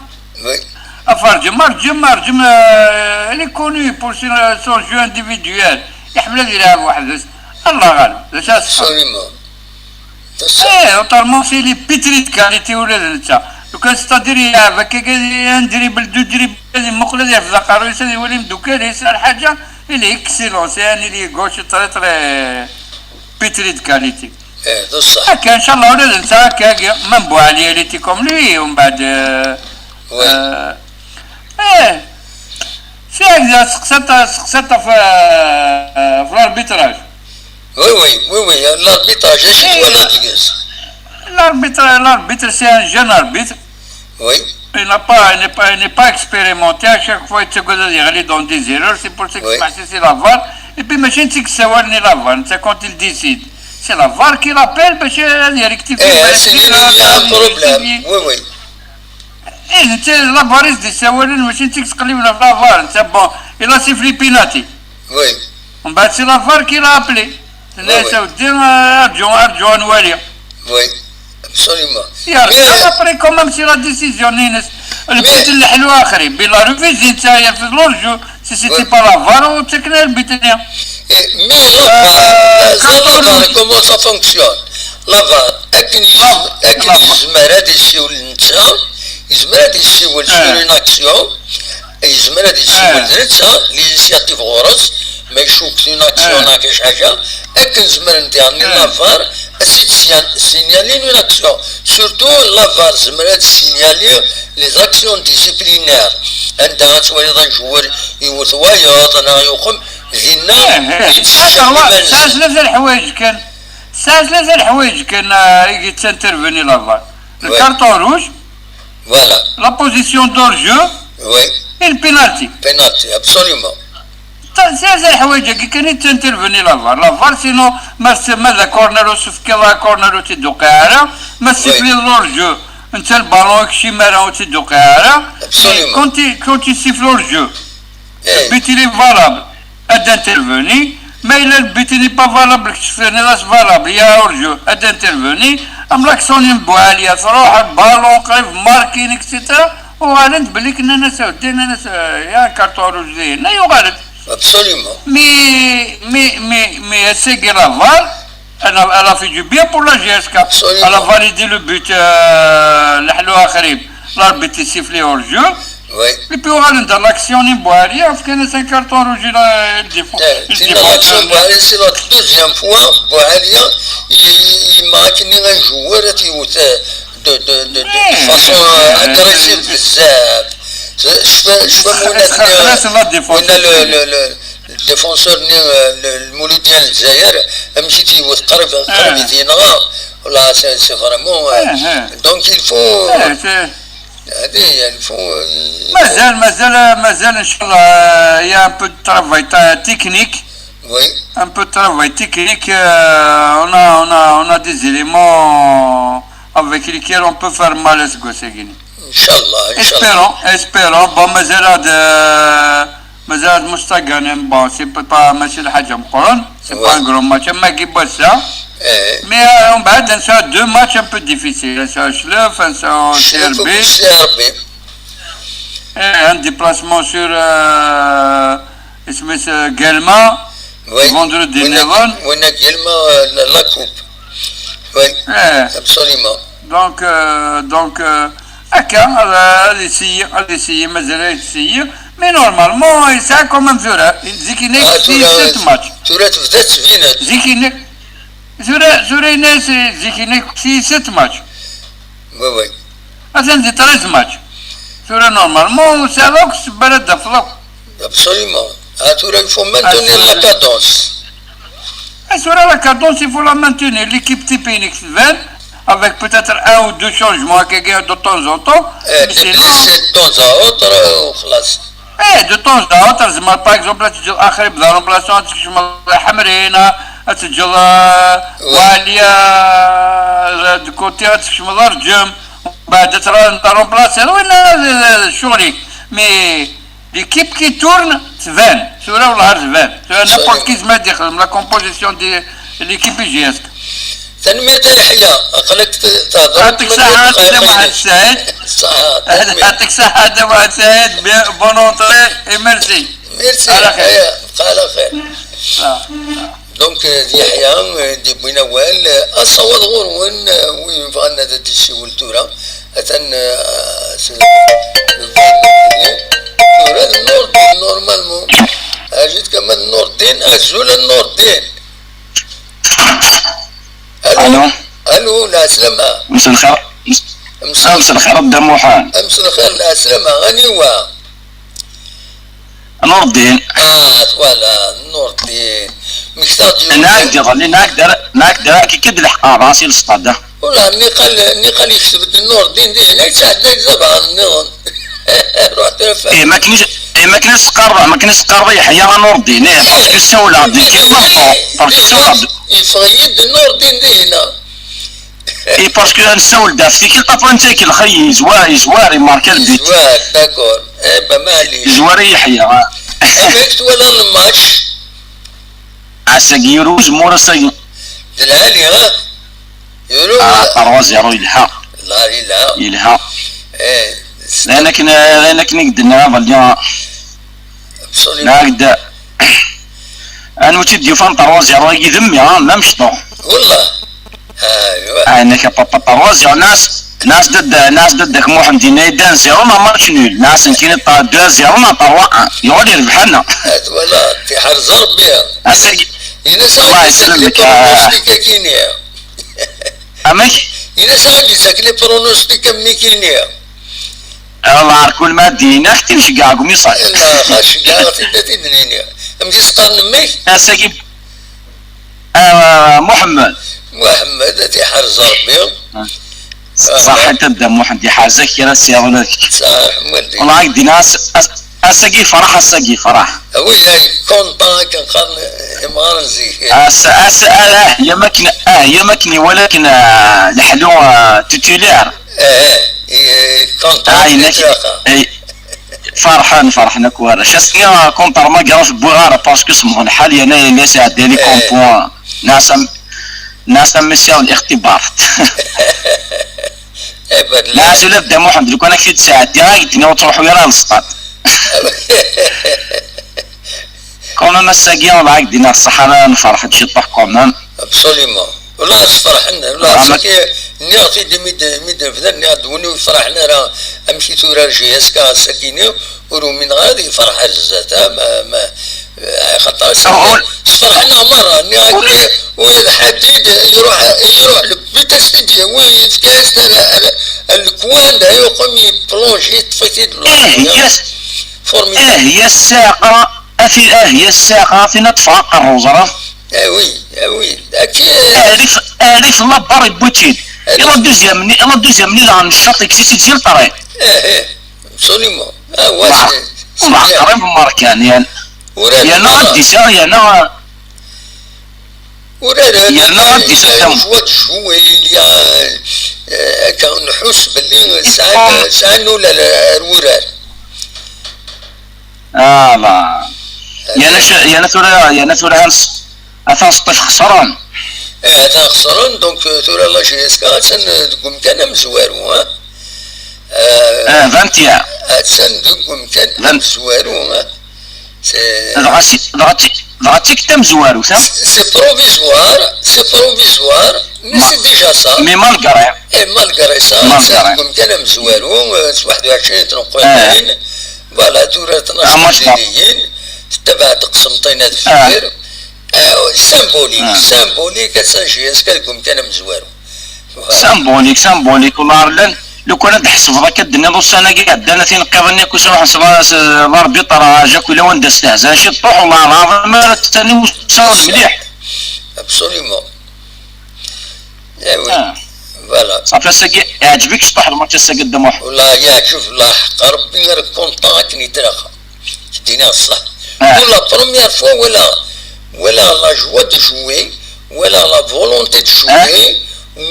Oui. Aferǧem, Arǧem, Arǧem, euh, il est connu pour son, son jeu individuel. Iḥemmel ad yelɛeb weḥd-s. Allah ɣaleb, d acu ara s-txedmeḍ? Absolument. Eh, autrement, c'est les pétries de qualité ula d netta. Lukan, c'est-à-dire, yelɛeb akka, un dribble, deux dribbles, ad imuqel, ad yerfed aqerru-is, ad iwali imeddukal-is, ar ḥaǧa, il est excellent, c'est un ailier gauche très, très pétri de qualité. Eh, d ṣṣeḥ. Akka, inchallah, ula d netta, akka, même Bouali, il était comme lui, ومن بعد, euh, oui. Euh, eh, c'est exact, c'est ça, c'est ça, euh, l'arbitrage. Oui, oui, oui, oui, l'arbitrage, acu twalaḍ deg-s? L'arbitre, l'arbitre, c'est un jeune arbitre. Oui. Il n'a pas, il n'est pas, il n'est pas expérimenté. À chaque fois, il se dans des erreurs. C'est pour ça que c'est la var. Et puis, mačči netta i yessawalen i la var, netta quand il décide. C'est la var qui l'appelle, bac ad yerktif. Eh, c'est un problème. Oui, oui. Eh, netta, la var i s-d-yessawalen, mačči netta i yettqelliben ɣef la var, netta, bon, il a sifflé penalty. Oui. Mbeɛd, c'est la var qui l'a appelé. Tenna-yas, oui, oui, a weddi, eh, arǧu, arǧu ad nwali. Oui, absolument. Yerẓa, mais, après, quand même, c'est la décision-ines. Lbit n leḥlu axri, bila revisi, netta yerfed l'hors-jeu, si c'était pas la var, ur ttaken ara lbit-nni. Eh, mais la var, la var, comment ça fonctionne? La var, akken yezm-, akken yezmer ad yessiwel netta, yezmer ad yessiwel sur une action, yezmer ad yessiwel d netta, l'initiative ɣur-s, ma icukket une action neɣ kra ḥaǧa, akken zemren diɣen la var ad s-id-signalin une action. Surtout la var zemren ad signalin les actions disciplinaires. Anda ad twaliḍ ajewwir iwet wayeḍ neɣ yuqem, dinna i d-ssexdimen. Tesɛa tlata leḥwayeǧ kan, tesɛa tlata leḥwayeǧ kan, ah, i yettinterveni la var. Le carton rouge, voilà, la position d'hors-jeu, oui, et le penalty. Penalty, absolument. Ta-, c'est, c'est leḥwayeǧ-agi kan i yettinterveni la var. La var, sinon, ma s-, ma d acorner ur s-tefkiḍ acorner ur tt-id-tuqiɛ ara, ma s-, oui, ssifliḍ l'hors-jeu, netta le ballon ikcim ara ur tt-id-tuqiɛ ara. Absolument. Quand il, quand il siffle hors-jeu, eh, le but il est valable, ad interveni. Ma yella le but n'est pas valable, kečč tenniḍ-as valable, il y a hors-jeu, ad interveni. Am l'action n Boualiya, tṛuḥ, ballon qrib marqué, et cetera. Uɣalen-d belli nnan-as a weddi, nnan-as, eh, ya, carton rouge dihin. Ay, uɣalen-d. Absolument. Mais, mais, mais, mais ass-agi la var, elle a, elle a fait du bien pour la G S K. Absolument. Elle a validé le but, euh, leḥlu axir-im. L'arbitre a sifflé hors-jeu. Oui. Et puis, uɣalen-d à l'action n Boualiya, fkan-as un carton rouge, il a, il défend. Eh, il défend, l'action n Boualiya, c'est la deuxième fois, Boualiya, il, il marque un joueur, il, de, de, de, de, eh, façon, eh, agressive, eh, بزاف. Je, je fais, je fais mon, c'est la défense. On a le, le, le, le défenseur, euh, le, le Mouloudien Zaïre, même si tu veux, قريب، قريب يدينا. Là, c'est, c'est vraiment, euh, eh, eh, donc il faut, eh, c'est, هذه هي، il faut, euh, مازال، مازال، مازال إن شاء الله، il y a un peu de travail ta-, technique. Oui. Un peu de travail technique, euh, on a, on a, on a des éléments avec lesquels on peut faire mal à ce gosse. إن شاء الله، إن شاء الله. Espérons, espérons. Bon, مازال هاد، euh, مازال هاد مستقبل، bon, c'est pas, ماشي الحاجة مقرن. C'est pas un grand match, أما كي بوسا. Eh. Mais, euh, on va dans deux matchs un peu difficiles. Un, c'est un Chlef, un, c'est un C R B. Chlef, C R B. Eh, un déplacement sur, euh, اسمه, c'est Guelma. Oui. Vendredi, oui, neuf ans. Oui, Guelma, euh, la, la coupe. Oui, eh, absolument. Donc, euh, donc, euh, هكا، هذا، هذه سيء، هذه سيء، مازال سيء. Mais normalement, يسعى quand même ثورة. زيكينيك، آه، في ثورة، ست ماتش. ثورة تبدا تبينات. زيكينيك، ثورة، ثورة ناس، زيكينيك في ست ماتش. Oui, oui. أثناء دي treize match. ثورة normalement، سافوك سبالة دفلوك. Absolument. Ah, ثورة il faut maintenir la cadence. Ah, ثورة la cadence, il faut la maintenir. L'équipe typique, avec peut-être un ou deux changements, quelqu'un de temps en temps. Eh, mais sinon, des blessés de temps à autre, euh, خلاص. Eh, de temps à autre, زعما، par exemple, ad teǧǧeḍ axir-im d remplaçant, ad tkecmeḍ Ḥemrin, ad teǧǧeḍ, euh, oui, Boualiya, euh, de côté, ad tkecmeḍ Arǧem, mbeɛd ad tra-, ad remplaciḍ, oui, la, la, la, ccɣel-ik. Mais l'équipe qui tourne, tban. Tura wellah ar tban. Tura n'importe qui yezmer ad yexdem la composition de l'équipe G S K. Tanemmirt a Yeḥya, aql-ak t-, tehḍeṛ. Yeɛṭik ṣṣeḥḥa a Dda Muḥend Saɛid. Ṣṣeḥḥa, tanemmirt. Yeɛṭik ṣṣeḥḥa a Dda Muḥend Saɛid, bien, bonne entrée et merci. Merci, ala xir. Aya, bqa ala xir. Ah. Donc, euh, d Yeḥya, euh, d-yewwin awal, euh, asawaḍ ɣur-wen, euh, win yebɣan ad d-yessiwel tura, atan, euh, s-, tura d Nurdin, normalement. Ajit kama d Nurdin, azul a Nurdin. Allo. Allo. Allo, lɛeslama. مساء الخير. مس-، مساء الخير، الدموحان. مساء الخير، lɛeslama. Aniwa? نور الدين. Ah, voilà, Nurdin. Mektaɣ-d yiwen. Nekk diɣen, nekk dara, nekk dara ki kid leḥqaṛa si lesqada. Ula, niqal, niqal yekteb-d Nurdin dihin, ay ttɛedday d abaɣ nniḍen. Ruḥ tura fa-. Eh, ma kni-, eh, Ma akken as-teqqareḍ, ma akken as-teqqareḍ i Yeḥya a Nurdin, eh, parce que ssawleɣ-d deg yiḍ, parce que ssawleɣ-d. Yeffeɣ-iyi-d Nurdin dinna. Et parce que nessawel-d ɣef tikkelt, après netta ikellex-iyi, yezwar, yezwar, imarka le but. Yezwar, d'accord. Eh ben, maɛlic. Yezwar i Yeḥya. Amek twalaḍ lmatch? Ass-agi yuru uzemmur ass-agi. D lɛali, ha? Yuru. Ah, trois zéro yelha. Lɛali, yelha. Yelha. Eh, d ayen akken, d ayen akken i k-d-nniɣ iḍelli. Absolument. Nniɣ-ak-d, anwa i tt-id-yufan trois zéro-agi d mmi, ha, ma mecṭuḥ. Wallah. Ah, ayen akka, papa, trois zéro, nas, nas de, nas de, de Muḥend yenna-yi-d un zéro neɣ match nul, nas nekkini deux zéro neɣ trois un, yuɣal yerbeḥ-aneɣ. Ad twala, tiḥerz Rebbi. Ass-agi, Allah yesselmek, ah. Amek? Yella sɛa di sak les pronostics am nekini. Allah, ar kul ma d-yenna, ḥti nceggeɛ deg umiṣal. Yella, xas ceggɛeɣ-t-id ad t-id-nini. Amek i s-qqaren mmi-k? Ass-agi, ah, Muḥemmed. Muḥemmed, ad t-iḥrez Rebbi. Ṣaḥit a Dda Muḥend, iḥrez-ak kra sya ula d kečč. Ṣaḥ, Muḥend. Wala ak-d-iniɣ ass-, ass-, ass-agi yefreḥ, ass-agi yefreḥ. Wi ay kontan akken qqaren imɣaren zik. Ass-, ass-, ah, ah, yam akken, ah, yam akken iwala akken, ah, leḥlu, ah, titulaire. Eh, eh, kontan. Ah, akken inek-, itlaqqa. Eh, ferḥen, ferḥen akk warrac. Ass-nni, ah, kontan ma gra tewwi ara, parce que semmeḍ lḥal, yerna yella sɛedda les, eh, compos, ah, nas am-, nas am messier lixtibarat. Nas ula d Dda Muḥend, lukan ak-t-id-sɛeddiɣ, ak-d-nniɣ ur ttruḥu ara ɣer lesṭad. Quand même, ass-agi, Allah ak-d-iniɣ ṣṣeḥḥa, nferḥ-d ciṭuḥ quand même. Absolument. Wala sferḥen, wala ass-agi, nniɣ-t-id mi d-, mi d-nebda, nniɣ-d win ur yefraḥen ara amek i turar J S K ass-agi-ni, ur umineɣ ara ad yefreḥ ar zdat, ah, ma, ma, Axaṭer sferḥen-aɣ merra, nniɣ-ak, u lḥadid iruḥ, iruḥ le but as-t-id-yawi, yefka-as-d lekwan, d ayuqem, yeplonge, yeṭṭef-it-id. Eh, yes. Formidable. Eh, yes, saqa, a ti-, eh, yes, saqa, a tin ad teffeɣ aqerru, ẓra. Eh oui, eh oui. Arif, arif labbar yewwi-tt-id. Ila deuxième-nni, ila deuxième-nni daɣen ccaṭ, yekkes-itt-id si lṭarin. Eh, eh, absolument. Ah, ouais, c'est, c'est bien. Qrib Markan, yan. Urar yerna ad d-iseɣ, yerna, urar yerna ad d-iseɣ. Il y a une joie de jouer, il y a, euh, akka nḥus belli sɛan, sɛan ula ar wurar. Ah, la. Yerna sh-, yerna tura, yerna tura hans-, atan Sṭif xesren. Eh, atan xesren, donc, euh, tura la J S K atan, euh, deg umkan amezwaru, hein. Euh, ah, vingt et un. Atan deg umkan amezwaru, hein. C'est, dɣa si-, dɣa ti-, dɣa d tikkelt tamezwarut, ha? C'est provisoire, c'est provisoire, mais c'est déjà ça. Mais malgré. Et malgré ça, malgré. C'est deg umkan amezwaru, euh, s waḥed u ɛecrin tneqqiḍin. Voilà, tura tnac timliliyin, tettabaɛ-d Qsenṭina deffir. Euh, symbolique, symbolique, atan J S K deg umkan amezwaru. Symbolique, symbolique, wala llan, lukan ad d-tḥesbeḍ akka d-tenniḍ ussan-agi iɛeddan, a tineqqiḍin akk i sruḥen s la-, s l'arbitrage akk, ila wanda stehzan ciṭṭuḥ, wala lɛaḍima ara ttani ussan mliḥ. Absolument. Eh oui. Ah. Voilà. Safi ass-agi, iɛǧeb-ik ciṭṭuḥ lmatch ass-agi a Dda Muḥ? Wala yeɛǧeb, la ḥeqq Rebbi, ar kontan akken yetlaqqa. K-d-iniɣ ṣṣeḥ. Ah. Pour la première fois, wala, wala la joie de jouer, wala la volonté de jouer,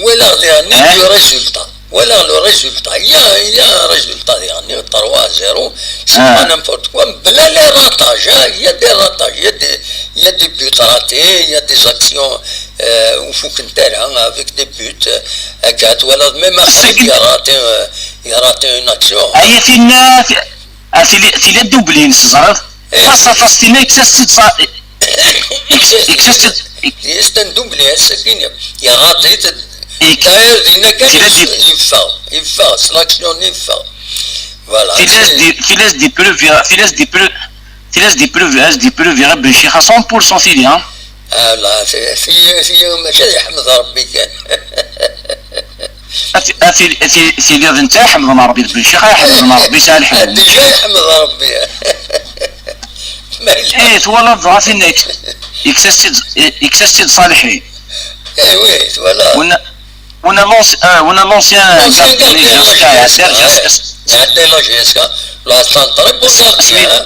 wala daɣen le résultat. Wala le résultat. Il y a, il y a un résultat, daɣen trois zéro, c'est pas n'importe quoi. Bla les ratages, hein. Il y a des ratages, il y a des, il y a des buts ratés, il y a des actions, euh, ur fukent ara, avec des buts, euh, akka, twalaḍ, même Ahmed, il a raté, euh, il a raté une action. Ay, tinna, A tili, tili double-ines, teẓriḍ? Eh. Face à face, tinna yekkes-as-tt-id sa-, yekkes-as-tt-id. C'est un double, hein, c'est fini. Il a raté. D'ailleurs, dinna kan yeffeɣ, yeffeɣ, s l'action-nni yeffeɣ. Voilà. Tili-as-d, tili-as-d plus vira-, tili-as-d plus, tili-as-d plus, as-d plus vira Benchixa cent pour cent tili, hein. Ah, la, c'est, c'est, c'est, mačči ad yeḥmed Rebbi kan. A ti-, a ti-, a ti-, tiliḍ netta iḥemden Rebbi, d Benchixa iḥemden Rebbi, yesɛa lḥemd. Déjà iḥmed Rebbi. Eh, twalaḍ dɣa tinna yek-, yekkes-as-tt-id, yekkes-as-tt-id Ṣaliḥi. Eh oui, twalaḍ. Wina, wina l'anci-, ah, wina l'ancien gardien de la J S K, iɛedda la J S K. Iɛedda la J S K. La, c'est un très bon gardien, hein.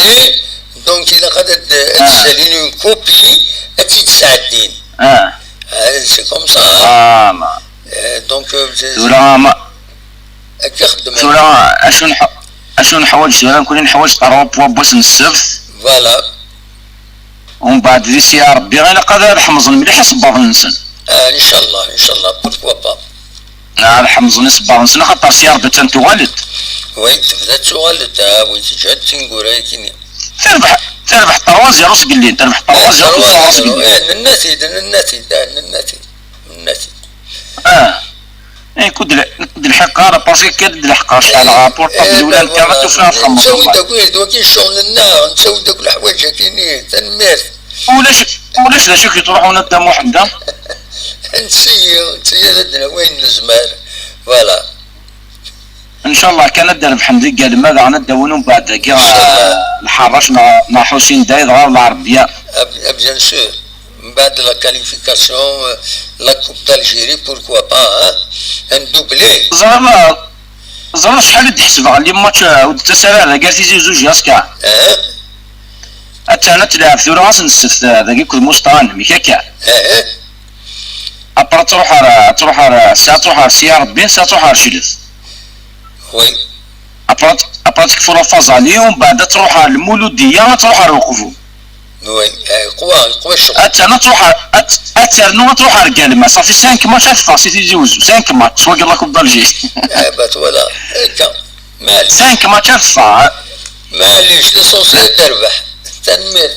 publier, donc ilaq ad, ad, ad ssalin une copie, ad tt-id-sɛeddin. Ah, c'est comme ça, hein. Voilà. Euh, donc, euh, c'est, tura ma akka xeddmen. Tura acu nḥ-, acu neḥwaǧ tura? Nekkni neḥwaǧ trois pois n ssebt. Voilà. Umbeɛd di si Ṛebbi ilaq ad, ad ḥemẓen mliḥ isebbaḍen-nsen. Ah, inchallah, inchallah, pourquoi pas. Ad ḥemẓen isebbaḍen-nsen, axaṭer si Ṛebbi attan tuɣal-d. Way tebda tuɣal-d, ah, way teǧǧa-d tineggura-agi-nni. Terbeḥ, terbeḥ trois zéro seg llin, terbeḥ trois zéro, trois zéro seg llin. Eh, nenna-t-id, nenna-t-id, ah, nenna-t-id, nenna-t-id. Ah. Eh, kud l-, kud lḥeqq ara, parce que kad d lḥeqq, acḥal ɣer portable, eh, wala ben netta voilà, ad tufiḍ ad txemmeḍ. Nettawi-d akk, d wagi ccɣel-nneɣ, nettawi-d akk leḥwayeǧ-agi-nni, tanemmirt. Ulac, ulac d acu k-yettruḥun a Dda Muḥend, a? Netta-yi, netta-yi ad d-nawi ayen nezmer. Voilà. Ncallah kan ad d-rebḥen deg Galma, daɣen ad d-awin umbeɛd dagi, eh, lḥerrac neɣ, neɣ Ḥusin Dayed ɣer Lɛerbiya. Ah, ah, bien sûr. Mbeɛd la qualification, eh, la Coupe d'Algérie, pourquoi pas, hein? Un doublé. Ẓriɣ, ẓriɣ acḥal i d-ḥesbeɣ li match, eh, ur d-tettas ara dagi ar Tizi Uzzu jusqu'à. Eh? Attan ad tleɛɛeb tura ass n ssebt, eh, dagi akked Musṭan, mik akka? Eh, eh. Après ad truḥ ar, ad truḥ ar, ass-a ad truḥ ar Sya Rebbi, ass-a ad truḥ ar Clet. Oui. Après ad, après ad tekfu la phase aller, umbeɛd ad truḥ ar Lmuludiya, ad truḥ ar Uqbu. Oui, eh, yeqwa, yeqwa ccɣel. Attan ad truḥ ar, ad, ad ternu ad truḥ ar Galma. Safi cinq match ad teffeɣ si Tizi Uzzu. Cinq match, s wagi la Coupe d'Algérie. Eh, bah, voilà. Akka. Maɛlic. Cinq match ad teffeɣ. Maɛlic, l'essentiel ad d-terbeḥ. Tanemmirt.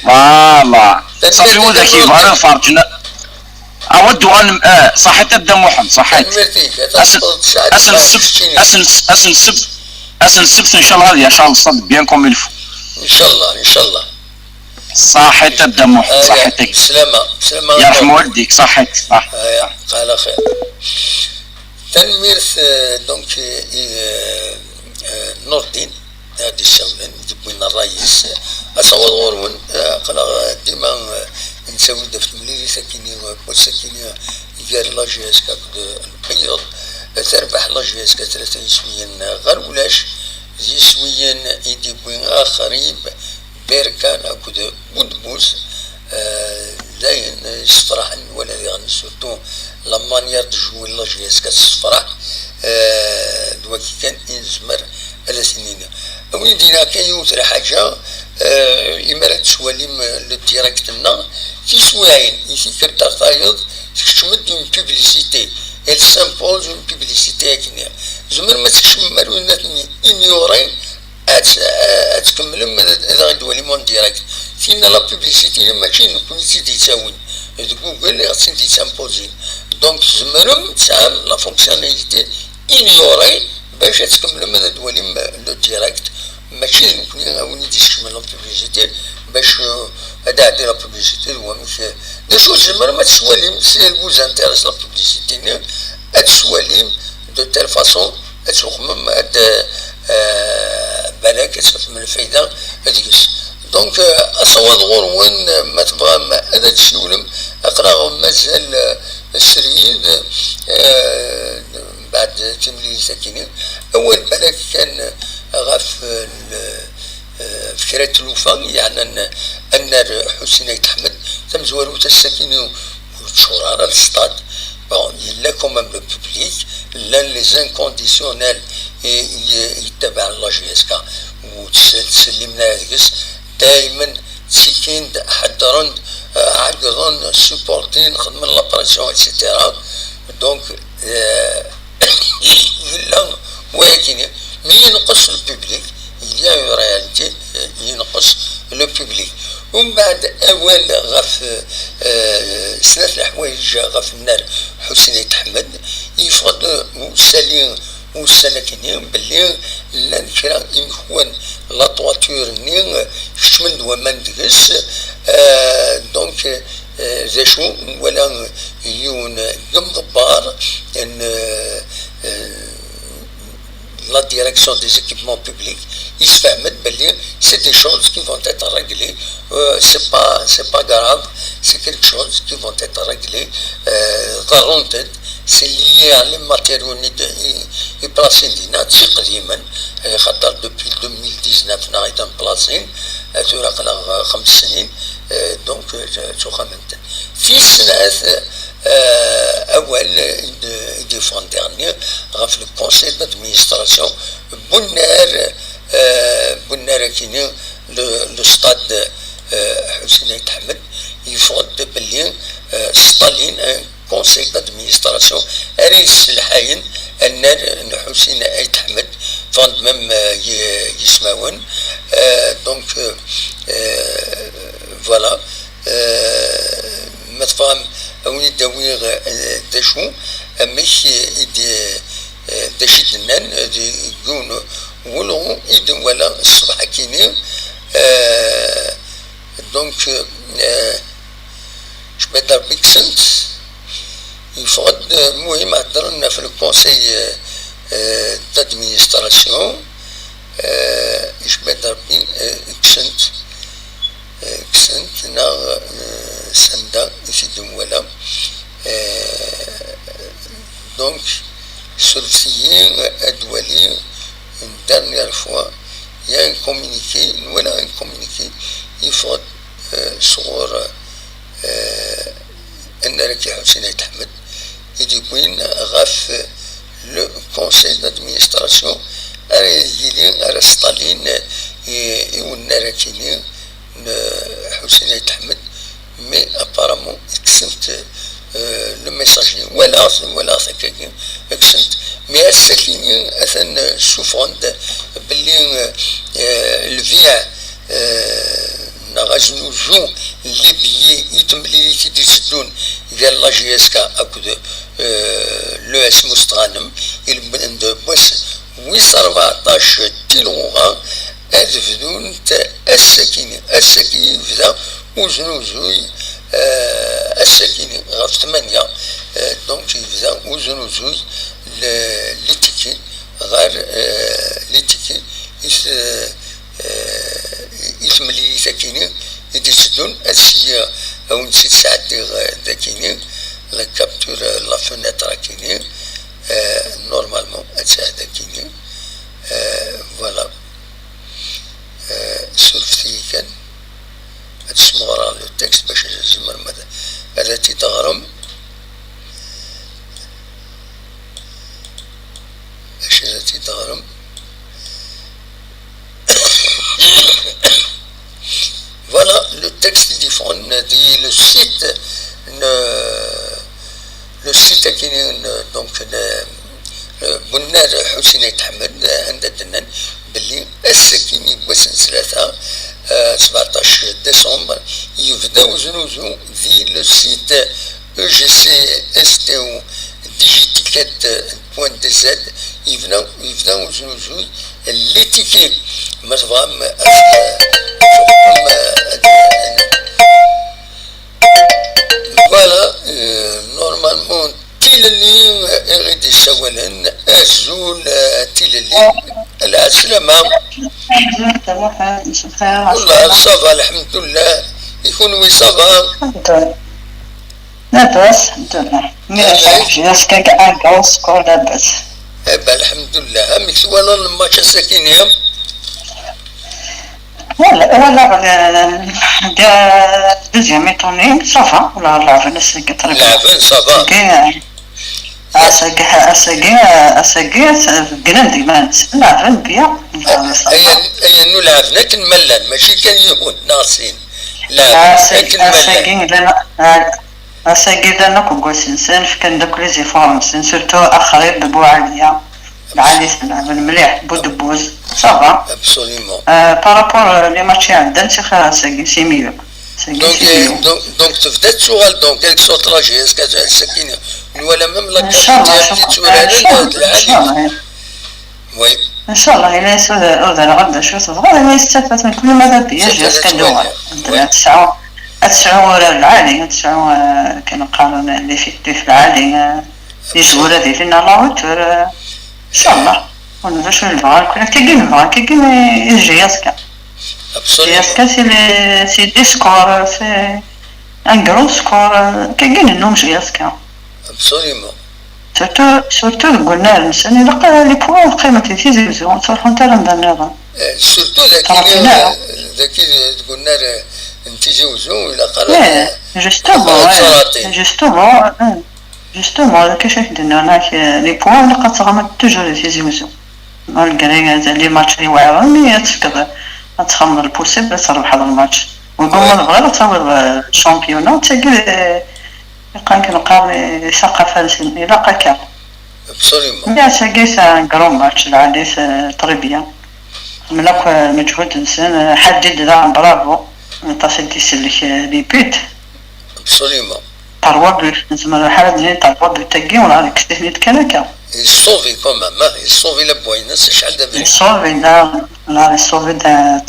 Voilà. Tanemmirt. Safi, widak yebɣan ad ferǧen. Awa d-uɣalen, eh, ṣaḥit a Dda Muḥend, ṣaḥit. Tanemmirt-ik. Ass n, ass n ssebt, ass n, ass n ssebt, ass n ssebt, ncallah ad yecɛel ṣṣad bien comme il faut. Ncallah, ncallah. Ṣaḥit a Dda Muḥend, ah, ṣaḥit-ik. Bslama, bslama. Yerḥem waldik, ṣaḥit, ṣaḥit. Ah, ya, ala xir. Tanemmirt, eh, donc, i, eh, eh, Nurdin, ad d-issawlen, i d-wwin ṛṛay-is, asawaḍ ɣur-wen, eh, aql-aɣ, eh, dima, eh, nettawi-d ɣef temlilit akkin-i, eh, wass akkin-i, gar la J S K akked, eh, Lqeyyeḍ, eh, terbeḥ la J S K tlata yiswiyen, eh, ɣer ulac, d yiswiyen i d-iwwi Axrib, Berkan akked Budbus, eh, d ayen yessefraḥen, wala diɣen surtout la manière de jouer la J S K tessefraḥ, eh, d wagi kan i nezmer ad as-nini. A win d-iniɣ kan yiwet lḥaǧa, eh, imi ara d-twalim le direct-nneɣ, tiswiɛin i tikkelt ar tayeḍ, tkeččem-d une publicité, elle s'impose une publicité akken. Tzemrem ad tkecmem ar win ad ignorer, ad, ad tkemmlem ad, ad aɣ-d-twalim en direct. Tinna la publicité mačči d nekkni i tt-id-yettawin. D Google i ɣ-tt-id-yettimpozin. Donc tzemrem tesɛam la fonctionnalité ignorer bac ad tkemmlem ad d-twalim le direct. Mačči d nekkni a wen-id-iskecmen la publicité bac, euh, ad d-tɛeddi la publicité d wamek, euh, d acu tzemrem ad twalim si elle vous intéresse la publicité-nni, ad twalim de telle façon ad tuxmem ad, euh, balak tesɛam lfayda deg-s. Donc, euh, asawaḍ ɣur-wen, euh, ma tebɣam ad d-tessiwlem, aql-aɣ mazal, euh, srid, euh, mbeɛd timlilit-agi-nni, awal balak kan ɣef, euh, l-, euh, kra n tlufa, yeɛnan annar Ḥusin Ayt Ḥmed, tamezwarut ass-agi-nni ur teččur ara le stade. Bon, yella quand même le public, llan les inconditionnels i, i, yettabaɛen la J S K, ur ttsellimen ara deg-s, daymen ttikin-d, ḥeddren-d, euh, ɛeggḍen, supportin, xedmen la pression, et cetera. Donc, euh, yella wayagi-nni, mi yenqes le public, il y a une réalité, euh, yenqes le public. Umbeɛd, awal ɣef, euh, snat leḥwayeǧ ɣef nnar Ḥusin Ayt Ḥmed, yeffeɣ-d usali ussan-agi-nni belli llan kra imekwan, la toiture-nni, kecmen-d waman deg-s, euh, donc, euh, d acu, nwala yiwen n yemḍebber n, euh, euh, la direction des équipements publics, yessefhem-d belli c'est des choses qui vont être réglées, euh, c'est pas, c'est pas grave, c'est quelque chose qui vont être réglées, euh, ḍerrunt-d, c'est lié à les matériaux-nni d-, i, i plasin dinna, d tiqdimen, euh, xaṭer depuis deux mille dix-neuf neɣ i d-mplasin, euh, tura aql-aɣ, euh, xems snin, euh, donc, euh, ttwaxdamen-ten. Tis snat, euh, awal i d-, i d-yeffɣen diɣenni ɣef le conseil d'administration n unnar, euh, n unnar-agi-nni, le, le stade, euh, Ḥusin Ayt Ḥmed, yeffeɣ-d belli, euh, Staline, un conseil d'administration ara yesselḥayen annar n Ḥusin Ayt Ḥmed, ffɣen-d même, euh, y-, yismawen. Euh, donc, euh, euh, voilà. Euh, ma tebɣam, ad wen-id-awiɣ, euh, d acu, amek i d-, euh, d acu i d-nnan, euh, deg yiwen n wulɣu i d-nwala ṣṣbeḥ-agi-nni. Euh, donc, euh, Jmaɛd Rebbi kksen-t, yeffeɣ-d, euh, muhim, heddren ɣef le conseil, euh, euh, d'administration, euh, Jmaɛd Rebbi, euh, kksen-t, euh, kksen-t, neɣ, euh, sanda i t-id-nwala. Euh, donc, surfet-iyi ad waliɣ une dernière fois, il y a un communiqué, nwala un communiqué, yeffeɣ-d, euh, sɣur, euh, annar-agi Ḥusin Ayt Ḥmed, i d-yewwin ɣef le conseil d'administration ara yili, ara Staline i, i unnar-agi-nni n Ḥusin Ayt Ḥmed, mais apparemment kksen-t, euh, le message-nni. Walaɣ-t, walaɣ-t akkagi, kksen-t. Mais ass-agi-nni atan ssufɣen-d belli, euh, lbiɛ, euh, neɣ aznuzu n les billets i temlilit i d-iteddun gar la J S K akked, euh, l'U S Mustɣanem, ilmend n wass wis rbeɛṭac di lɣuɣa, ad bdunt ass-agi-nni. Ass-agi yebda uznuzuy, euh, ass-agi-nni ɣef tmanya, euh, donc yebda uznuzuy, le, les tickets ɣer, euh, les tickets i t-, euh, i temlilit-agi-nni i d-iteddun. Ad syiɣ ad wen-tt-id-sɛeddiɣ, euh, dagi-nni, la capture, euh, la fenêtre-agi-nni, euh, normalement ad tt-sɛeddiɣ dagi-nni. Euh, voilà. Euh, surfet-iyi kan. Ad smeɣreɣ le texte bac ad tzemrem ad, ad t-id-teɣrem. Bac ad t-id-teɣrem. Voilà, le texte i d-yeffɣen di le site n, le site-agi n, donc, n, n unnar Ḥusin Ayt Ḥmed, anda d-nnan belli ass-agi n wass n ttlata, euh, sbeɛṭac décembre, yebda uznuzu di le site E G C S T O digiticket point D Z, yebda, yebda uznuzuy n les tickets. Ma tebɣam, euh, ad, ad, voilà, euh, normalement, Tilelli, euh, i ɣ-d-yessawalen, azul, euh, Tilelli, Lɛeslama. Lɛeslama, lɛeslama. Wallah, ça va, lḥemdullah. I kunwi, ça va? Lḥemdullah. Labas, lḥemdullah. Mi ara tɛeǧǧi askak anga uskur labas. Eh ben, lḥemdullah. Amek twalaḍ lmatch ass-akini? Wala, wala, deuxième mi-temps-nni, ça va, wala, leɛben ass-agi très bien. Leɛben, ça va. Ass-agi, ass-agi, ass-agi, ass-agi, beggnen-d iman-nsen, leɛben bien. Ayen, ayen ur leɛben akken ma llan, mačči kan yiwen neɣ sin. Leɛben akken ma llan. Ass-agi, llan, ass-agi, llan akk deg wass-nsen, fkan-d akk les efforts-nsen, surtout Axrib, Buɛaliya, Lɛali, leɛben mliḥ, Budebbuz, ça va. Absolument. Euh, par rapport, euh, les matchs iɛeddan, c'est xir ass-agi, c'est mieux. Donc, euh, donc, donc, tebda tettuɣal, donc, quelque soit la J S K, ass-agi, nwala même la qualité n yitturaren, inchallah, d lɛali. Inchallah. Oui. Inchallah, ila yesɛa udareɣ d acu tebɣa, ila yestafat mkul ma d abiya, J S K ad d-tuɣal. Ad tesɛu, ad tesɛu urar lɛali, ad tesɛu, euh, kan qqaren l'effectif lɛali, euh, les joueurs ad ilin à la hauteur, euh, inchallah. Ur d acu nebɣa, akk akkagi nebɣa, akkagi i J S K. Absolument. J S K, c'est les, c'est des scores, c'est un grand score, euh, akkagi nennum J S K. Absolument. Surtout, surtout deg unnar-nsen, ilaq les points ad qqiment di Tizi Wezzu, ur ttruḥunt ara anda nniḍen. Eh, surtout dagi, dagi deg unnar, eh, n Tizi Wezzu, ilaq ara, eh, justement, ad ttaraṭin. Justement, eh, justement, d acu i k-d-nniɣ, eh, les points ilaq ad teɣremt toujours di Tizi Wezzu. Malgré les matchs iweɛren, mais ad tefkeḍ, ad txedmeḍ le possible ad trebḥeḍ le match. Wigi ma tebɣiḍ ad tawiḍ, eh, championnat, d tagi, eh, Iqqan-k neqqar isaqaf-nsen, ilaq akka. Absolument. Mais ass-agi c'est un grand match, lɛali, c'est très bien. Xedmen akk, euh, lmeǧhud-nsen, euh, Ḥadid daɣen, bravo. Aṭas i d-isellek, euh, les buts. Absolument. Trois buts, nezmer lḥal ad nini trois buts-agi, wala ad kksen-id kan akka. Yessauvi quand même, ah, yessauvi la boîte, acḥal d abrid. Yessauvi, la, la, yessauvi,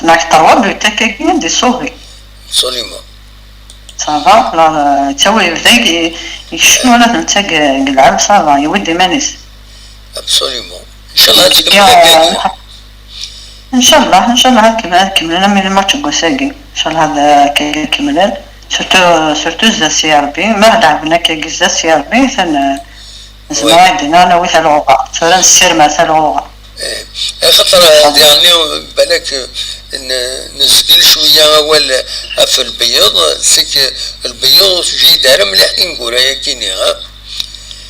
la, trois buts-agi, yessauvi. Absolument. Ça va, la, ttawi yebda yekcem ula d netta deg, deg lɛeb, ça va, yewwi-d iman-is. Absolument. Inchallah ad tkemmel akkagi. Inchallah, inchallah ad kemmlen, ad kemmlen am lmatch n wass-agi. Inchallah ad, ad kemmlen. Surtout, surtout zdat si Rebbi. Ma ad lɛeben akkagi zdat si Rebbi, atan, eh, nezmer ad d-iniɣ nawi talɣuɣa. Tura nessirem ar talɣuɣa. Eh, axaṭer, eh, diɣenni, balak, eh, n-, nezgel cwiya awal, eh, ɣef lbeyyeḍ, c'est que lbeyyeḍ ur tejhid ara mliḥ tineggura-yagi-nni, ha?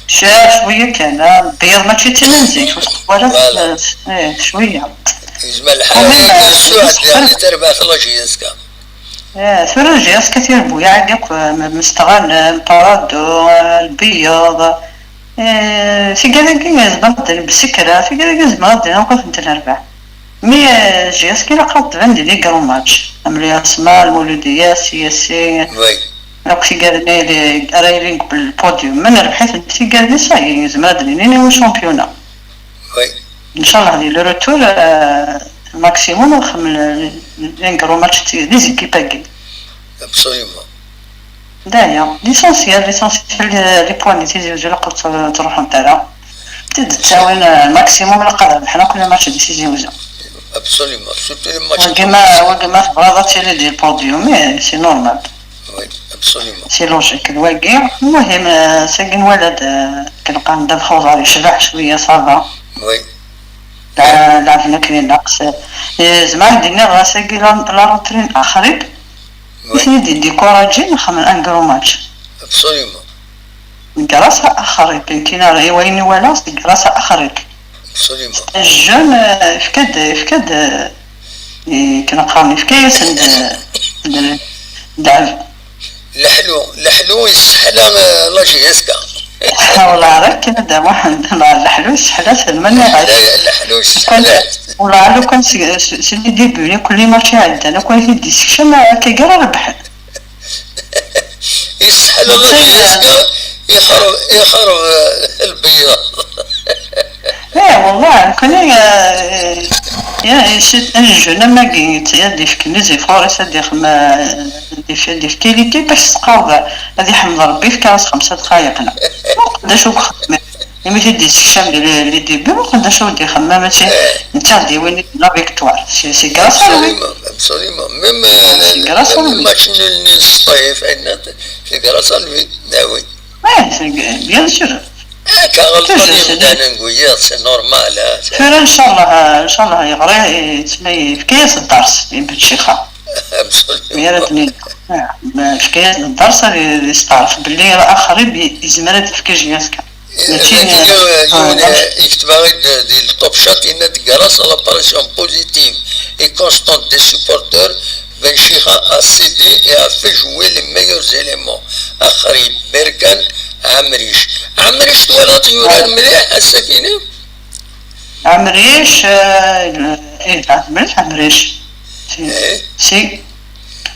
Ca-, cwiya kan, ah, lbeyyeḍ mačči d tin n zik, ur twalaḍ, voilà, eh, eh, cwiya. Yezmer lḥal, quand même, eh, yessuɛed, eh, diɣenni tarbaɛt la J S K. Eh, tura J S K tirbuyaɛ-agi akk, eh, m-, mestɣalen, Parado, eh, lbeyyeḍ, eh, tigad-agi zemreɣ ad d-iniɣ Bsekra, tigad-agi zemreɣ ad d-iniɣ akk ad tent-nerbeḥ. Mi, eh, J S K ilaq ad tban di les grands matchs, am l'U S M A, Lmuludiya, C S C, oui, akk tigad-nni ara yilin deg le podium. Ma nerbeḥ-itent tigad-nni, ça y est, nezmer ad d-nini niwa championnat. Oui. Inchallah, di le retour, euh, maximum, ad nxemmel, euh, un gros match d, des équipes-agi. Absolument. D aya, l'essentiel, l'essentiel, euh, les points di Tizi Wezzu, ilaq ur tt-, ttruḥunt ara. Tid ttawin, euh, maximum, ilaq ad rebḥen akk les matchs di Tizi Wezzu. Absolument, surtout les matchs. Wagi ma, wagi ma tebɣiḍ ad tiliḍ di le podium, eh, c'est normal. Oui, absolument. C'est logique, d wagi. Lmuhim, euh, sagi nwala-d, euh, akken qqaren ddabex uḍar yecbeḥ cwiya, ça va. Oui. Lɛ-, lɛebn akken ilaq. Eh, zemreɣ ad d-iniɣ, ass-agi la, la rentrée n Axrib, oui, i ten-id-yedikuraǧin, xedmen un gros match. Absolument. Grâce à Axrib, nekkin ar, i wayen i walaɣ, c'est grâce à Axrib. Absolument. C'est un jeune, euh, yefka-d, yefka-d, euh, i, akken qqaren, yefka-yasen-d, euh, d-, d-, leḥlu, leḥlu yesseḥla, euh, la J S K. Wallah, ara akken a Dda Muḥend, la, leḥlu yesseḥla-ten, ma nniɣ-ak. Leḥlu, leḥlu yesseḥla-ten. Wallah, lukan si, si, si les débuts, kul match iɛeddan, akk ay t-id-yessekcem, akka i ara rebḥen. Yesseḥla la J S K, ixerb, ixerb, eh, lbeyyeḍ. Eh, wallah, nekkni, eh, ya, c'est un jeune am wagi, ad d-yefken les efforts-is, ad ixem-, eh, ad yef-, ad yefk i l'équipe bac tesqerb, ad iḥmed Rebbi, yefka-as xemsa dqayeq. D acu i ixeddem? Imi t-id-yessekcam di les débuts, muqel d acu i d-ixemmem, mačči netta d yiwin i la victoire. C'est grâce à lui. Absolument, absolument. Même, euh, c'est grâce à lui. Même match nul ni s Ṭṭaif, c'est grâce à lui. Ah oui. Ouais, c'est bien sûr. Akka ɣelṭen yimdanen deg wiyaḍ, c'est normal. Tura ncallah, ncallah yeɣra, yettma yefka-yas dderz i Ben Ccix. Absolument. Mi ara d-nini, ah, yefka-yas dderz ad yesteɛref belli axrib yezmer ad d-yefk J S K. Mačči, euh, yiwen, euh, yekteb-aɣ-d di le Top Chat, yenna-d: grâce à l'apparition positive et constante des supporters, Ben Chiha a cédé et a fait jouer les meilleurs éléments. Axrib, Berkan, Amric. Amric twalaḍ yurar mliḥ ass-akini? Amric, euh, eh, mliḥ Amric. Si. Si.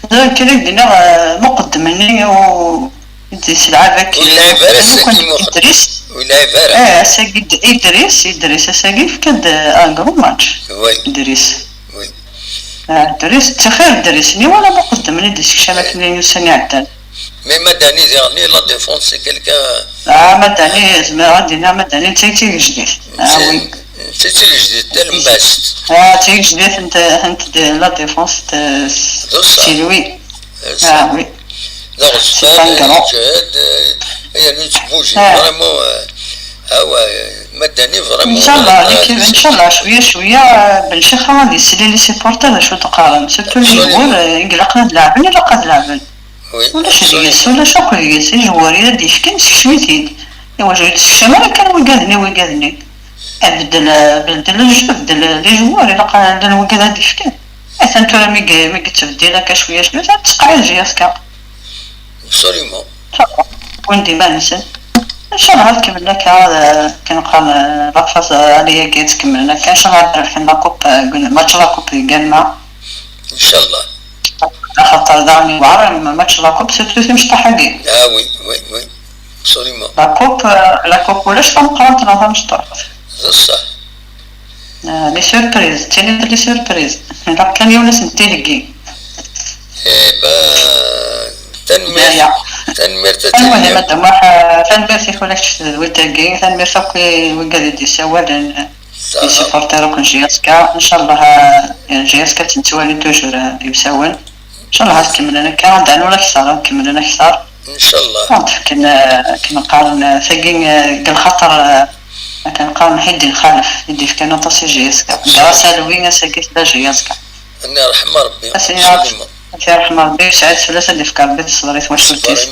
Kra i d-nniɣ, eh, muqeddem-nni u-, i d-yesselɛab akken. Ur yelɛib ara ass-agi Muḥend. Idris. Ur yelɛib ara. Eh, ass-agi d-, Idris, Idris ass-agi yefka-d, eh, un gros match. Oui. Idris. Oui. Eh, Idris, ttixir Idris-nni wala muqeddem-nni d-isekcam akken ussan iɛeddan? Mais Madani diɣen, la défense, c'est quelqu'un. Ah, Madani, zemreɣ ad d-iniɣ Madani d tayet tigejdit. Ah, oui. D tayet tigejdit, talemmast. Ah, d tigejdit n t-, n t-, de la défense de Tilwi. Ah, oui. D aɣezfan, yeǧhed, eh, yernu yettbuji, vraiment, eh, awa, eh, Madani, vraiment. Inchallah, eh, nekk, inchallah, cwiya, cwiya, eh, Ben Chiha ad yesli les supporters d acu d-qqaren. Surtout les joueurs, eh, i ilaqen ad leɛben, ilaq ad leɛben. Oui, ulac deg-s, ulac akk deg-s. Ijewwar i ad d-yefken, sekcem-it-id. Iwacu ur yettekcam ara kan wigad-nni, wigad-nni? Abeddel, abeddel, abeddel les joueurs, ilaq ad llan wigad ad d-yefken. Atan tura mi ye-, mi yettbeddil akka cwiya cwiya, atan tteqɛid J S K. Absolument. Win d iman-nsen. Ncallah ad kemmlen akka, ad, akken qqaren, eh, la phase, eh, allez-agi ad tkemmlen akka. Ncallah ad rebḥen la coupe, eh, match la coupe également. Inchallah. Axaṭer daɣen yewɛer, match la coupe, surtout timecṭaḥ-agi. Ah oui, oui, oui, absolument. La coupe, euh, la coupe ulac tameqqrant neɣ tamecṭuḥt. D ṣṣeḥ. Ah, les surprises, ttinin-d les surprises. Ilaq kan yiwen ad sen-t-iheggi. Eh ben, tanemmirt. Tanemmirt a Tilli. Almuhim, a Dda Muḥ, eh, tanemmirt i kunakct d witagi, tanemmirt akk i wigad i d-yessawalen. Yessupporter akk n J S K, ncallah, eh, J S K ad tt-nettwali toujours, eh, d imsawen. Ncallah ad kemmlen akka, ad dɛun ula akteṛ, ad kemmlen akteṛ. Ncallah. Ad d-fken, eh, akken qqaren, eh, tagi, eh, deg lxaṭer, eh, akken qqaren ḥedd i lxalef, i d-ifkan aṭas i J S K. Grâce à lui, ass-agi tella J S K. Ad yerḥem Rebbi. Ad yerḥem Rebbi, yesɛa-d fell-as ad d-ifk Rebbi ṣṣber i twacult-is.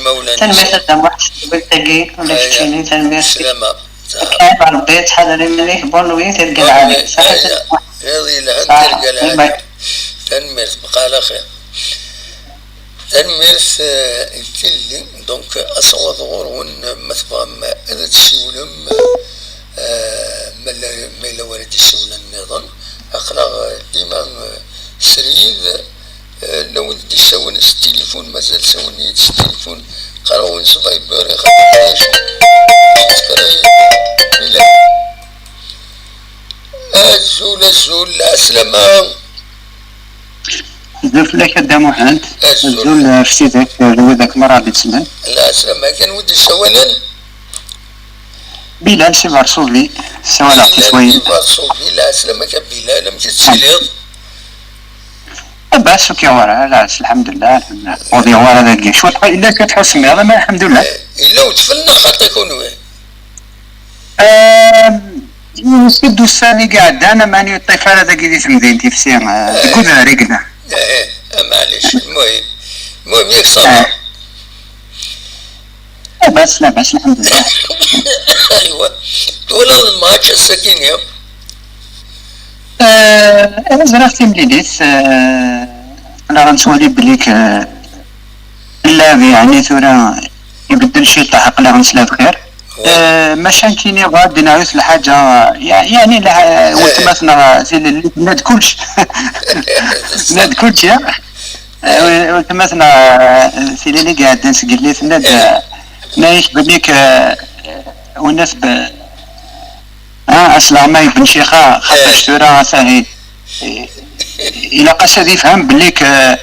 Tanemmirt a Dda Muḥ s tedwilt-agi, ula d keččini, tanemmirt. Slama. Akken Rebbi yettḥadar iman-ik, bonne nuit, tirga lɛali. Bonne nuit, aya. Iḍ yelhan, tirga lɛali. Tanemmirt, bqa ɛla xir. Tanemmirt, eh, i Tilli. Donc, asawaḍ ɣur-wen, ma tebɣam ad d-tessiwlem, eh, ma la, ma yella wara d-isiwlen nniḍen. Aql-aɣ, eh, dima, eh, srid. Eh, la win d-isawlen s tilifun, mazal sawlen-iyi-d s tilifun. Qqareɣ-awen s Viber, ixaṭer d acu. Azul, azul, lɛeslama. Azul fell-ak a Dda Muḥend. Azul. Azul, eh, f tidak, eh, d widak merra d-isellen. Lɛeslama, kan wid d-isawalen? Bilal si Varsovie, ssawaleɣ tiswayin. Bilal si Varsovie, lɛeslama-k a Bilal, amek i tettiliḍ? Labas, ur k-yuɣ ara, labas, lḥemdullah, ur d-yuɣ ara dagi. Cwiṭ, yella kra tḥusmeḍ, ama lḥemdullah. Eh, yella udfel neɣ xaṭi kunwi? Ehm, yiwet-d ussan i iɛeddan, aman ur yeṭṭif ara dagi di temdint, ifsi, eh, deg udrar i yella. Eh, eh, maɛlic, lmuhim. Lmuhim, yak ṣṣafa. Eh. Labas, labas, lḥemdullah. Aywa. Twalaḍ lmatch ass-agi-nni? Eh, eh, ẓriɣ timlilit, eh, aql-aɣ nettwali belli k-, llɛeb, yeɛni, tura ibeddel ciṭṭaḥ, aql-aɣ nesla bxir. Eh, maca nekkini bɣa ad d-iniɣ yiwet lḥaǧa, ya-, yeɛni, la-, eh, weltma-tneɣ, eh, tilelli tenna-d kullec. Tenna-d kullec, ya. Eh, weltma-tneɣ, eh, tilelli i iɛeddan seg yelli, tenna-d, eh, tenna-yak belli k-, eh, winna teb-, ah, asleɣmay Ben Chiha, xaṭer tura atan i-, i-, ilaq-as ad ifhem belli k-,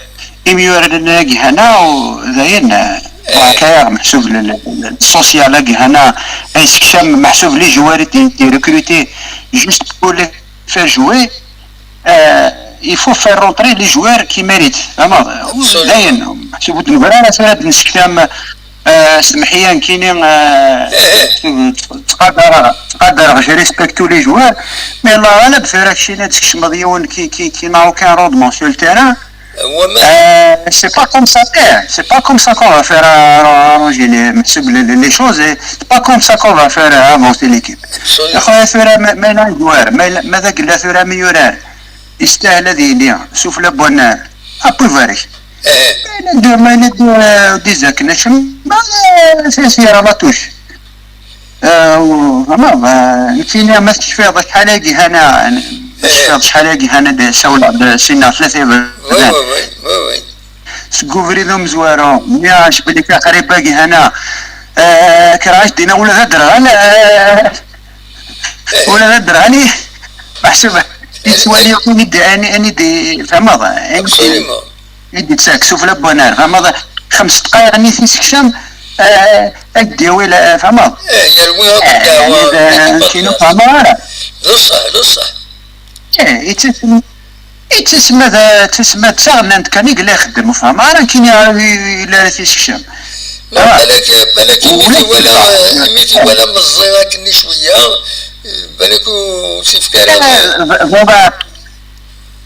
imyuraren-agi hana, u dayen, eh, Voilà, meḥsub le, le, le social-agi hana, ay sekcam meḥsub les joueurs i d-, di recruter juste pour les faire jouer, euh, il faut faire rentrer les joueurs qui méritent. Vraiment, dayen, meḥsub ur d-nebɣi ara tura ad d-nsektam, euh, semḥiya nekkini, euh, ttqadareɣ, ttqadareɣ, je respecte tous les joueurs, mais la ɣaleb tura keččini ad teskecmeḍ yiwen qui, qui, qui n'a aucun rendement sur le terrain. Euh, c'est pas comme ça, eh, c'est pas comme ça qu'on va faire, euh, arranger les, les, les choses, et c'est pas comme ça qu'on va faire, euh, avancer l'équipe. Absolument. Axoya tura ma, ma yella joueur, ma yella, ma d agella tura mi yurar, yestahel ad yili, souffle bonheur, appuie-barek. Ma yella d, ma yella d, euh, des actions, bah, euh, c'est, c'est à la touche. Euh, vraiment, euh, nekkini ma tecfiḍ acḥal-agi hana, ma tecfiḍ acḥal-agi hana d-, ssawleɣ-d sinna tlata iberdan. Oui, oui, oui, oui, oui. Seg ubrid umezwaru, nniɣ-ak belli axrib-agi hana, euh, kra ad d-iniɣ ula d aderɣal, euh, ula d aderɣal, i-, meḥsub, yettwali anida, ani-, anida, tfehmeḍ? Absolument. I d-yettak sufla n wanar, tfehmeḍ? Xems dqayeq-nni tisekcam, eh, ad d-yawi la-, tfehmeḍ? Eh, yerwi akk ddeɛwa, eh, kinu, tfehmeḍ ara? D ṣṣeḥ, d ṣṣeḥ. Eh, yettasem-, yettasem-, yettasem-, d taɣennant kan i yella ixeddem, ur fehmeɣ ara nekkini ara y-, yella ara tisekcam. Ma balak, balak imi t-iwala, imi t-iwala meẓẓi akken i cwiya, balak ur s-ifka ara. Eh, d-, d-,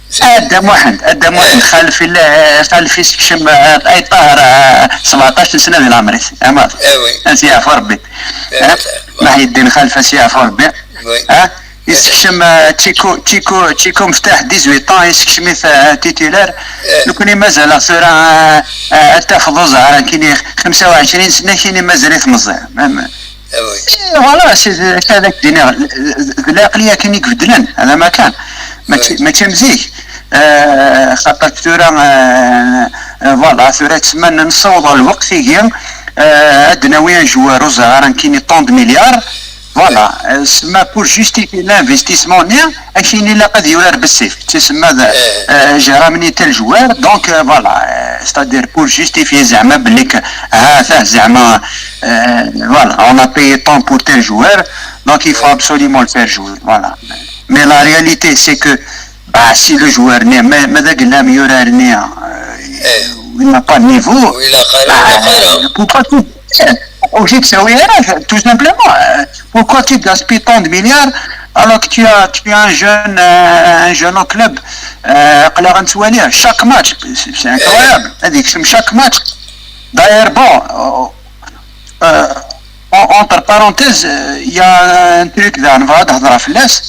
A Dda Muḥend, a Dda Muḥend, xalef illa, xalef isekcem, eh, ay Ṭaher, eh, sebɛeṭṭac n sna di leɛmer-is, amaḍ. Eh oui. Ad s-yeɛfu Rebbi. Eh, eh, Muḥyiddin Xalef, ad s-yeɛfu Rebbi. Oui. Ah, isekcem, eh, Tchiko, Tchiko, Tchiko Meftaḥ, dix-huit ans, isekcem-it, eh, titulaire. Eh. Nekkni mazal-aɣ tura, eh, eh, ad tafeḍ uẓar, akini xemsa u ɛecrin sna, kini mazal-it meẓẓi. Même, eh oui. Eh, voilà, c'est, c'est avec d-iniɣ, d, d, d lɛeqliya kan i ibeddlen, hada ma kan. Mačči, oui, mačči am zik. Eh, xaṭer tura, eh, eh, voilà, tura tsemma nessaweḍ ɣer lweqt-igi, eh, ad d-nawi un joueur ur ẓriɣ ara nekkini tant de milliards. Voilà, eh, tsemma pour justifier l'investissement-nni, akini ilaq ad yurar bessif. Tsemma d, eh, eh, j'ai ramené tel joueur, donc, eh, voilà, eh, c'est-à-dire pour justifier zeɛma belli que, ah, ça, zeɛma, eh, voilà, on a payé tant pour tel joueur, donc il faut absolument le faire jouer, voilà. Mais la réalité, c'est que, bah, si le joueur n'est, mais, mais avec l'amélioration, euh, il n'a pas de niveau, bah, pourquoi tu, au juste, ça, oui, tout simplement, euh, pourquoi tu gaspilles tant de milliards alors que tu as, tu as un jeune, euh, un jeune au club, euh, chaque match, c'est, c'est incroyable. C'est-à-dire que chaque match, d'ailleurs, bon, euh, euh, en-, entre parenthèses, euh, il y a un truc, d-, nebɣa ad hedreɣ fell-as.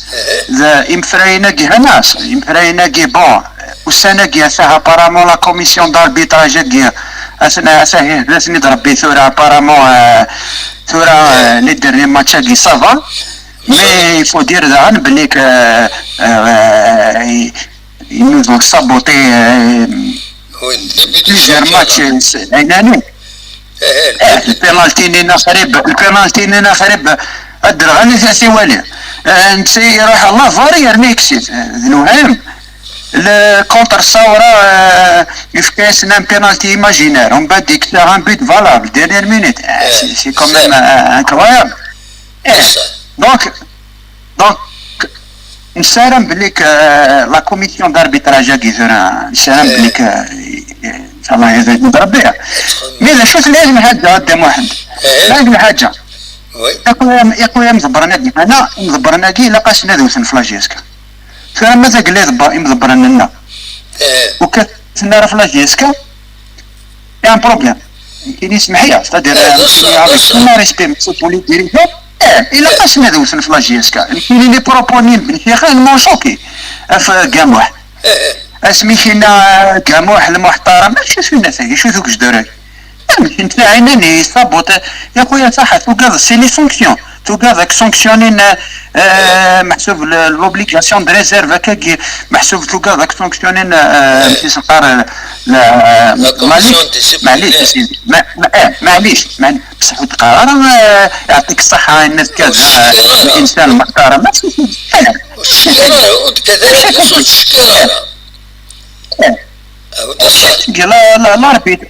D imefrayen-agi, hana, imefrayen-agi, bon, ussan-agi, ata apparemment la commission d'arbitrage-agi, asen-, ata, d asen-id Rebbi tura, apparemment, euh, tura, euh, les derniers matchs-agi, ça va. Mais il faut dire daɣen belli que, euh, euh, ils nous ont saboté, euh, plusieurs matchs, euh, cette année. Eh, le penalty-nni n Axrib, le penalty-nni n Axrib, ad d-rɣan i tiwali. Eh, netta iruḥ ɣer la var yerna yekkes-it. Eh, d lewham. Le contre Saoura, eh, yefka-yasen un penalty imaginaire. Umbeɛd yekkes un but valable, dernière minute. Eh, c'est, c'est quand même, eh, incroyable. Eh, donc, donc, nessaram belli que, euh, la commission d'arbitrage-agi tura, nessaram belli que, euh, inchallah, ad d-rebbi. Mais d acu-t lɛilm ḥaǧa, a Dda Muḥend? Lɛilm ḥaǧa. Oui. Iqu-, iqu-, imḍebbren-agi, hana, imḍebbren-agi, ilaq-asen ad wten f la J S K. Tura ma d agla iḍebber-, imḍebbren-nneɣ. Ur kkaten ara f la J S K, il y a un problème. Nekkini, semmeḥ-iyi, c'est-à-dire, eh, d ṣṣeḥ, nekkini d avec ṣṣeḥ. Tout mon respect, monsieur, pour les dirigeants, eh, ilaq-asen ad wten f la J S K. Nekkini, les propos-nni n Ben Chixa, ils m'ont choqué. Ɣef Gamuḥ. Eh, eh. Asmi k-yenna, eh, Gamuḥ, lmuḥtaram, acu-t winna-tagi, acu-t ugejdur-agi? Amek netta ɛinani, sabote, ya xuya, saḥa, tugadeḍ, c'est les sanctions. Tugadeḍ ad k-sanctionnin, eh, meḥsub l-, l'obligation de réserve, akkagi, meḥsub tugadeḍ ad k-sanctionnin, eh, amek i s-neqqar, eh, la, la commission disciplinaire. Maɛlic, a sidi. Ma-, ma-, eh, maɛlic, maɛlic. Bṣeḥ ur d-qqar ara, eh, yeɛṭik ṣṣeḥḥa, yenna-t kaza, l'insan lmuḥtaram. Ur tecfi ara, ur d-kkati ara, ur tecfi ara. Eh. Ah, ur d-qqar. Tagi, la, la, l'arbitre,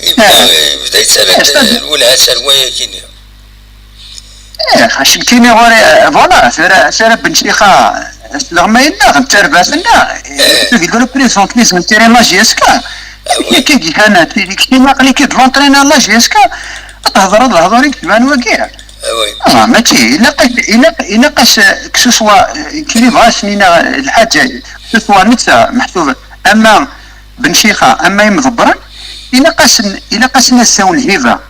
Yebda, yebda yettarra-d lwelha s rwaya-kini. Eh, xacem kini ɣur-i, eh, voilà, tura, tura Benchixa, asleɣ ma yenna, d tarbaɛt-nneɣ, eh, tu di représente les intérêts n la J S K. Amek akka gihan, tili kini aql-ik d l'entraîneur n la J S K, ad thedreḍ lehdur i yetban wagi. Ah, mačči, ilaq, ilaq, ilaq-as, eh, que ce soit, eh, kini bɣa s-nini lḥaǧa, que ce soit netta, meḥsub, ama Benchixa, ama imḍebbren, ilaq-asen, ilaq-asen ad sɛun lhiba.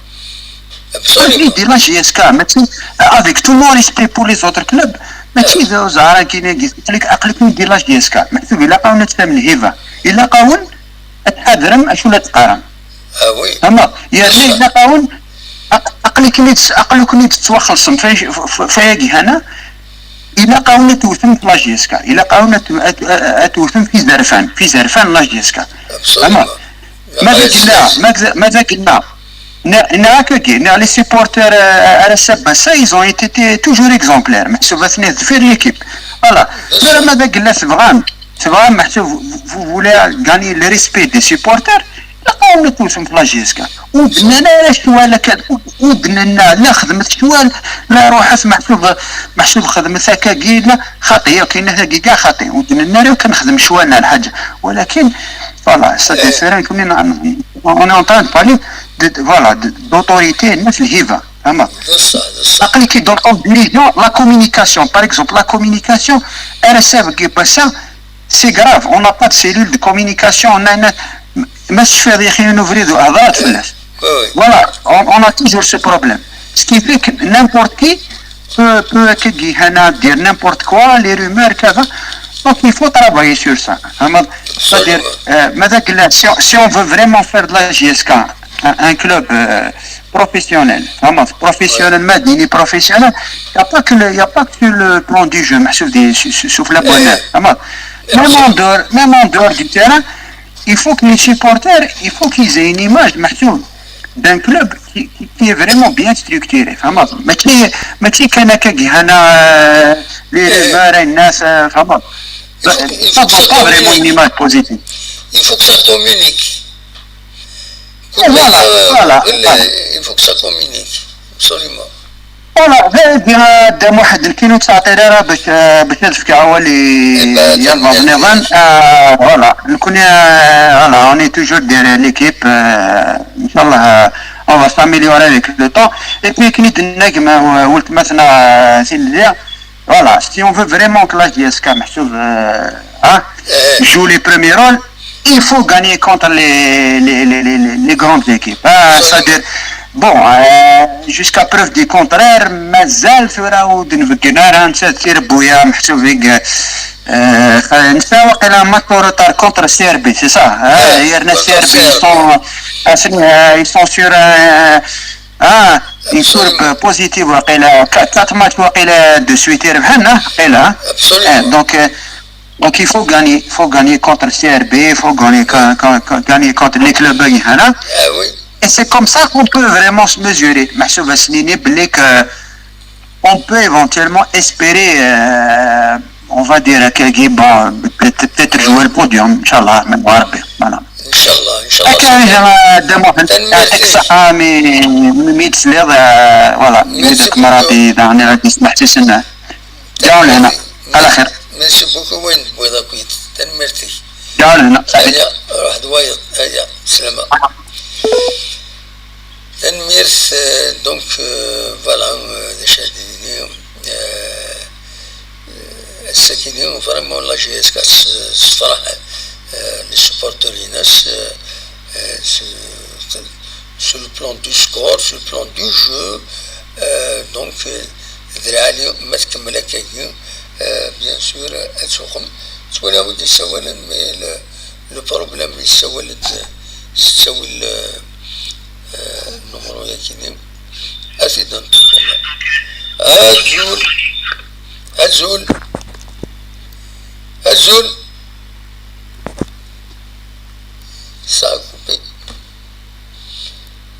Absolument. Aql-i di la J S K, mačči, avec tout mon respect pour les autres clubs, mačči d uzɛar-agi-nagi, aql-ik, aql-iken di la J S K, meḥsub ilaq-awen ad tfehmem lhiba, ilaq-awen ad tḥadrem acu la teqqarem. Ah oui. Tama, yerna ilaq-awen, aq-, aql-iken-id, aql-iken-id tettwaxelṣem f, f, f, fayagi hana, ilaq-awen ad tewtem f la J S K, ilaq-awen ad, ad, ad tewtem fi zerfan, fi zerfan la J S K. Absolument. Tama. Mada gilla, mada, mada gilla. Neɣ, neɣ akkagi, neɣ les supporters, euh, à la Sabassa, ils ont été, été toujours exemplaires. Meḥsub atni deffir l'équipe. Voilà. Tura mada gilla tebɣam, tebɣam meḥsub, vous, vous voulez gagner le respect des supporters, ilaq-awen ad tewtem f la J S K. Ur d-nnan ara cwal akka, ur, ur d-nenna la xedmet cwal, la ruḥet meḥsub, meḥsub xedmet akkagi, la xaṭi, ok, inna tagi kkaɛ xaṭi. Ur d-nenna ara kan xedmet cwal neɣ lḥaǧa. Walakin, voilà, ça, c'est vrai, on est en train de parler de, de, voilà, de, d'autorité, n lhiba, tama. Aql-ik dans ton dirigeant, la communication, par exemple, la communication, R S F, Guy Bassin, c'est grave, on n'a pas de cellule de communication, on a, on a, ma tecfiḍ yaxi un ouvrier de هضرات فلاس. Oui, oui. Voilà, on, on a toujours ce problème. Ce qui fait que n'importe qui peut, peut, كي هنا dire n'importe quoi, les rumeurs, كذا. Donc il faut travailler sur ça. فهمت؟ C'est-à-dire, euh, ماذا قلنا, si, si on veut vraiment faire de la J S K un, un club, euh, professionnel, فهمت؟ Professionnel, مادي, professionnel, il n'y a pas que le, il y a pas que le plan du jeu, محسوب دي, sur, sur, sur la bonne heure, فهمت؟ Même en dehors, même en dehors du terrain, il faut que les supporters, il faut qu'ils aient une image, محسوب, d'un club qui, qui, qui est vraiment bien structuré, فهمت؟ ماشي, ماشي كان هكا هنا, آه، les rumeurs, الناس, آه، فهمت؟ Il faut, il faut que ça communique. Pas vraiment une image positive. Il faut que ça communique. Voilà, voilà, voilà. Il faut que ça communique. Absolument. Voilà, غير ديما دام واحد الكيلو تعطي راه باش، باش نفك عوالي يا الباب نظام. آه، voilà. نكون، آه، voilà, on est toujours derrière l'équipe. آه، إن شاء الله, آه, on va s'améliorer avec le temps. Et puis, كني دناك ما ولت مثلا سي اللي Voilà, si on veut vraiment que la J S K, محسوب, euh, hein, joue les premiers rôles, il faut gagner contre les, les, les, les, les, les grandes équipes. Ah, c'est-à-dire, bon, euh, jusqu'à preuve du contraire, مازال ثورة ودنفقنا راه نتا تير بويا محسوب, euh, نتا وقيلا match en retard contre C R B, c'est ça, hein, هي رنا C R B, ils sont, euh, ils sont sur, euh, Ah, une courbe positive, واقيلا, quatre matchs, واقيلا, de suite, ربحنا, واقيلا. Absolument. Donc, euh, donc, il faut gagner, il faut gagner contre C R B, il faut gagner, co-, co-, co-, gagner contre les clubs, hein. Ah oui. Et c'est comme ça qu'on peut vraiment se mesurer. محسوب سنيني بلي que on peut éventuellement espérer, euh, on va dire, que, bon, peut-être, peut-être jouer le podium, إن شاء الله, من ربي. Voilà. إن شاء الله, إن شاء الله. هكا هي دموع. يعطيك الصحة, مي, مي, مي تسليض, آه, voilà. Merci beaucoup. دعوني غادي نسمع في سنة. دعونا هنا. على خير. Merci beaucoup, وين بويضا كويت. تنميرتي. دعونا هنا. هيا, روح دوايض. هيا, سلامة. تنميرت, آه, donc, آه, voilà, آه, d acu ara d-nini, آه, آه, Ass-agi vraiment la J S K s-, tefreḥ, euh, les supporters-ines, euh, euh, s-, sur le plan du score, sur le plan du jeu, euh, donc, euh, d lɛali ma tkemmel akkagi, euh, bien sûr, ad tuqem. Ttwaliɣ wid yessawalen, mais le, le problème yessawal-d s ttawil, euh, euh, numéro-yagi-nni. Ad t-id-nṭeq. Azul. Azul. Azul. Ça a coupé.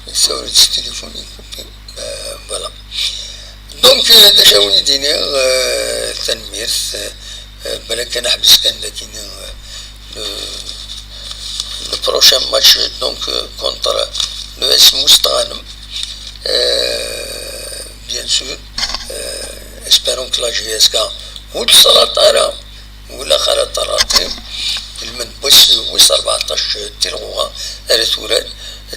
Yessawel-d s téléphone, coupé. Euh, voilà. Donc, euh, d acu ara wen-d-iniɣ, euh, tanemmirt, euh, euh, balak ad neḥbes kan dagi, euh, le, le prochain match, donc, euh, contre l'U S Mustaghanm. Euh, bien sûr, euh, espérons que la J S K ur teṣrat ara, wala xalat ara, ilmend wis, wis rbeɛṭac tilɣuɣa ara turar.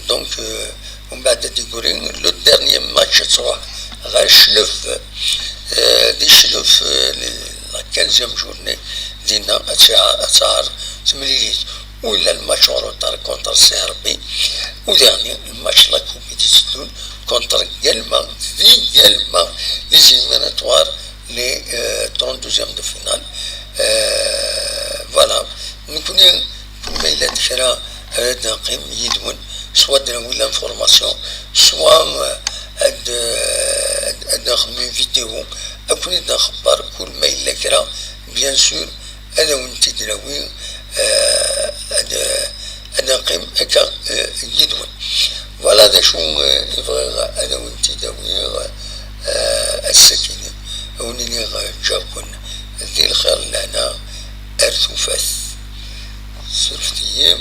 Donc, euh, umbeɛd ad d-igri le dernier match, ad truḥ ɣer Cclef, euh, di Cclef, euh, la quinzième journée, dinna ad tt-, ad tɛer temlilit. Wala le match en retard contre C R B, u dernier le match la Coupe i d-iteddun contre Guelma, di Guelma, les éliminatoires, les, euh, trente-deuxième de finale. Euh, voilà. Nekkni, ma yella d kra, ad neqqim yid-wen, soit ad nawi l'information, soit, euh, ad, euh, ad, ad nxemmem vidéo, ad ken-id-nxebber kul ma yella kra, bien sûr, ad awen-t-id-nawi, euh, ad, ad neqqim akka, euh, yid-wen. Voilà d acu, euh, i bɣiɣ ad awen-t-id-awiɣ, euh, ass-agi. Ad wen-iniɣ, euh, ǧǧiɣ-ken di lxir, lehna, ar tufat. Surfet-iyi.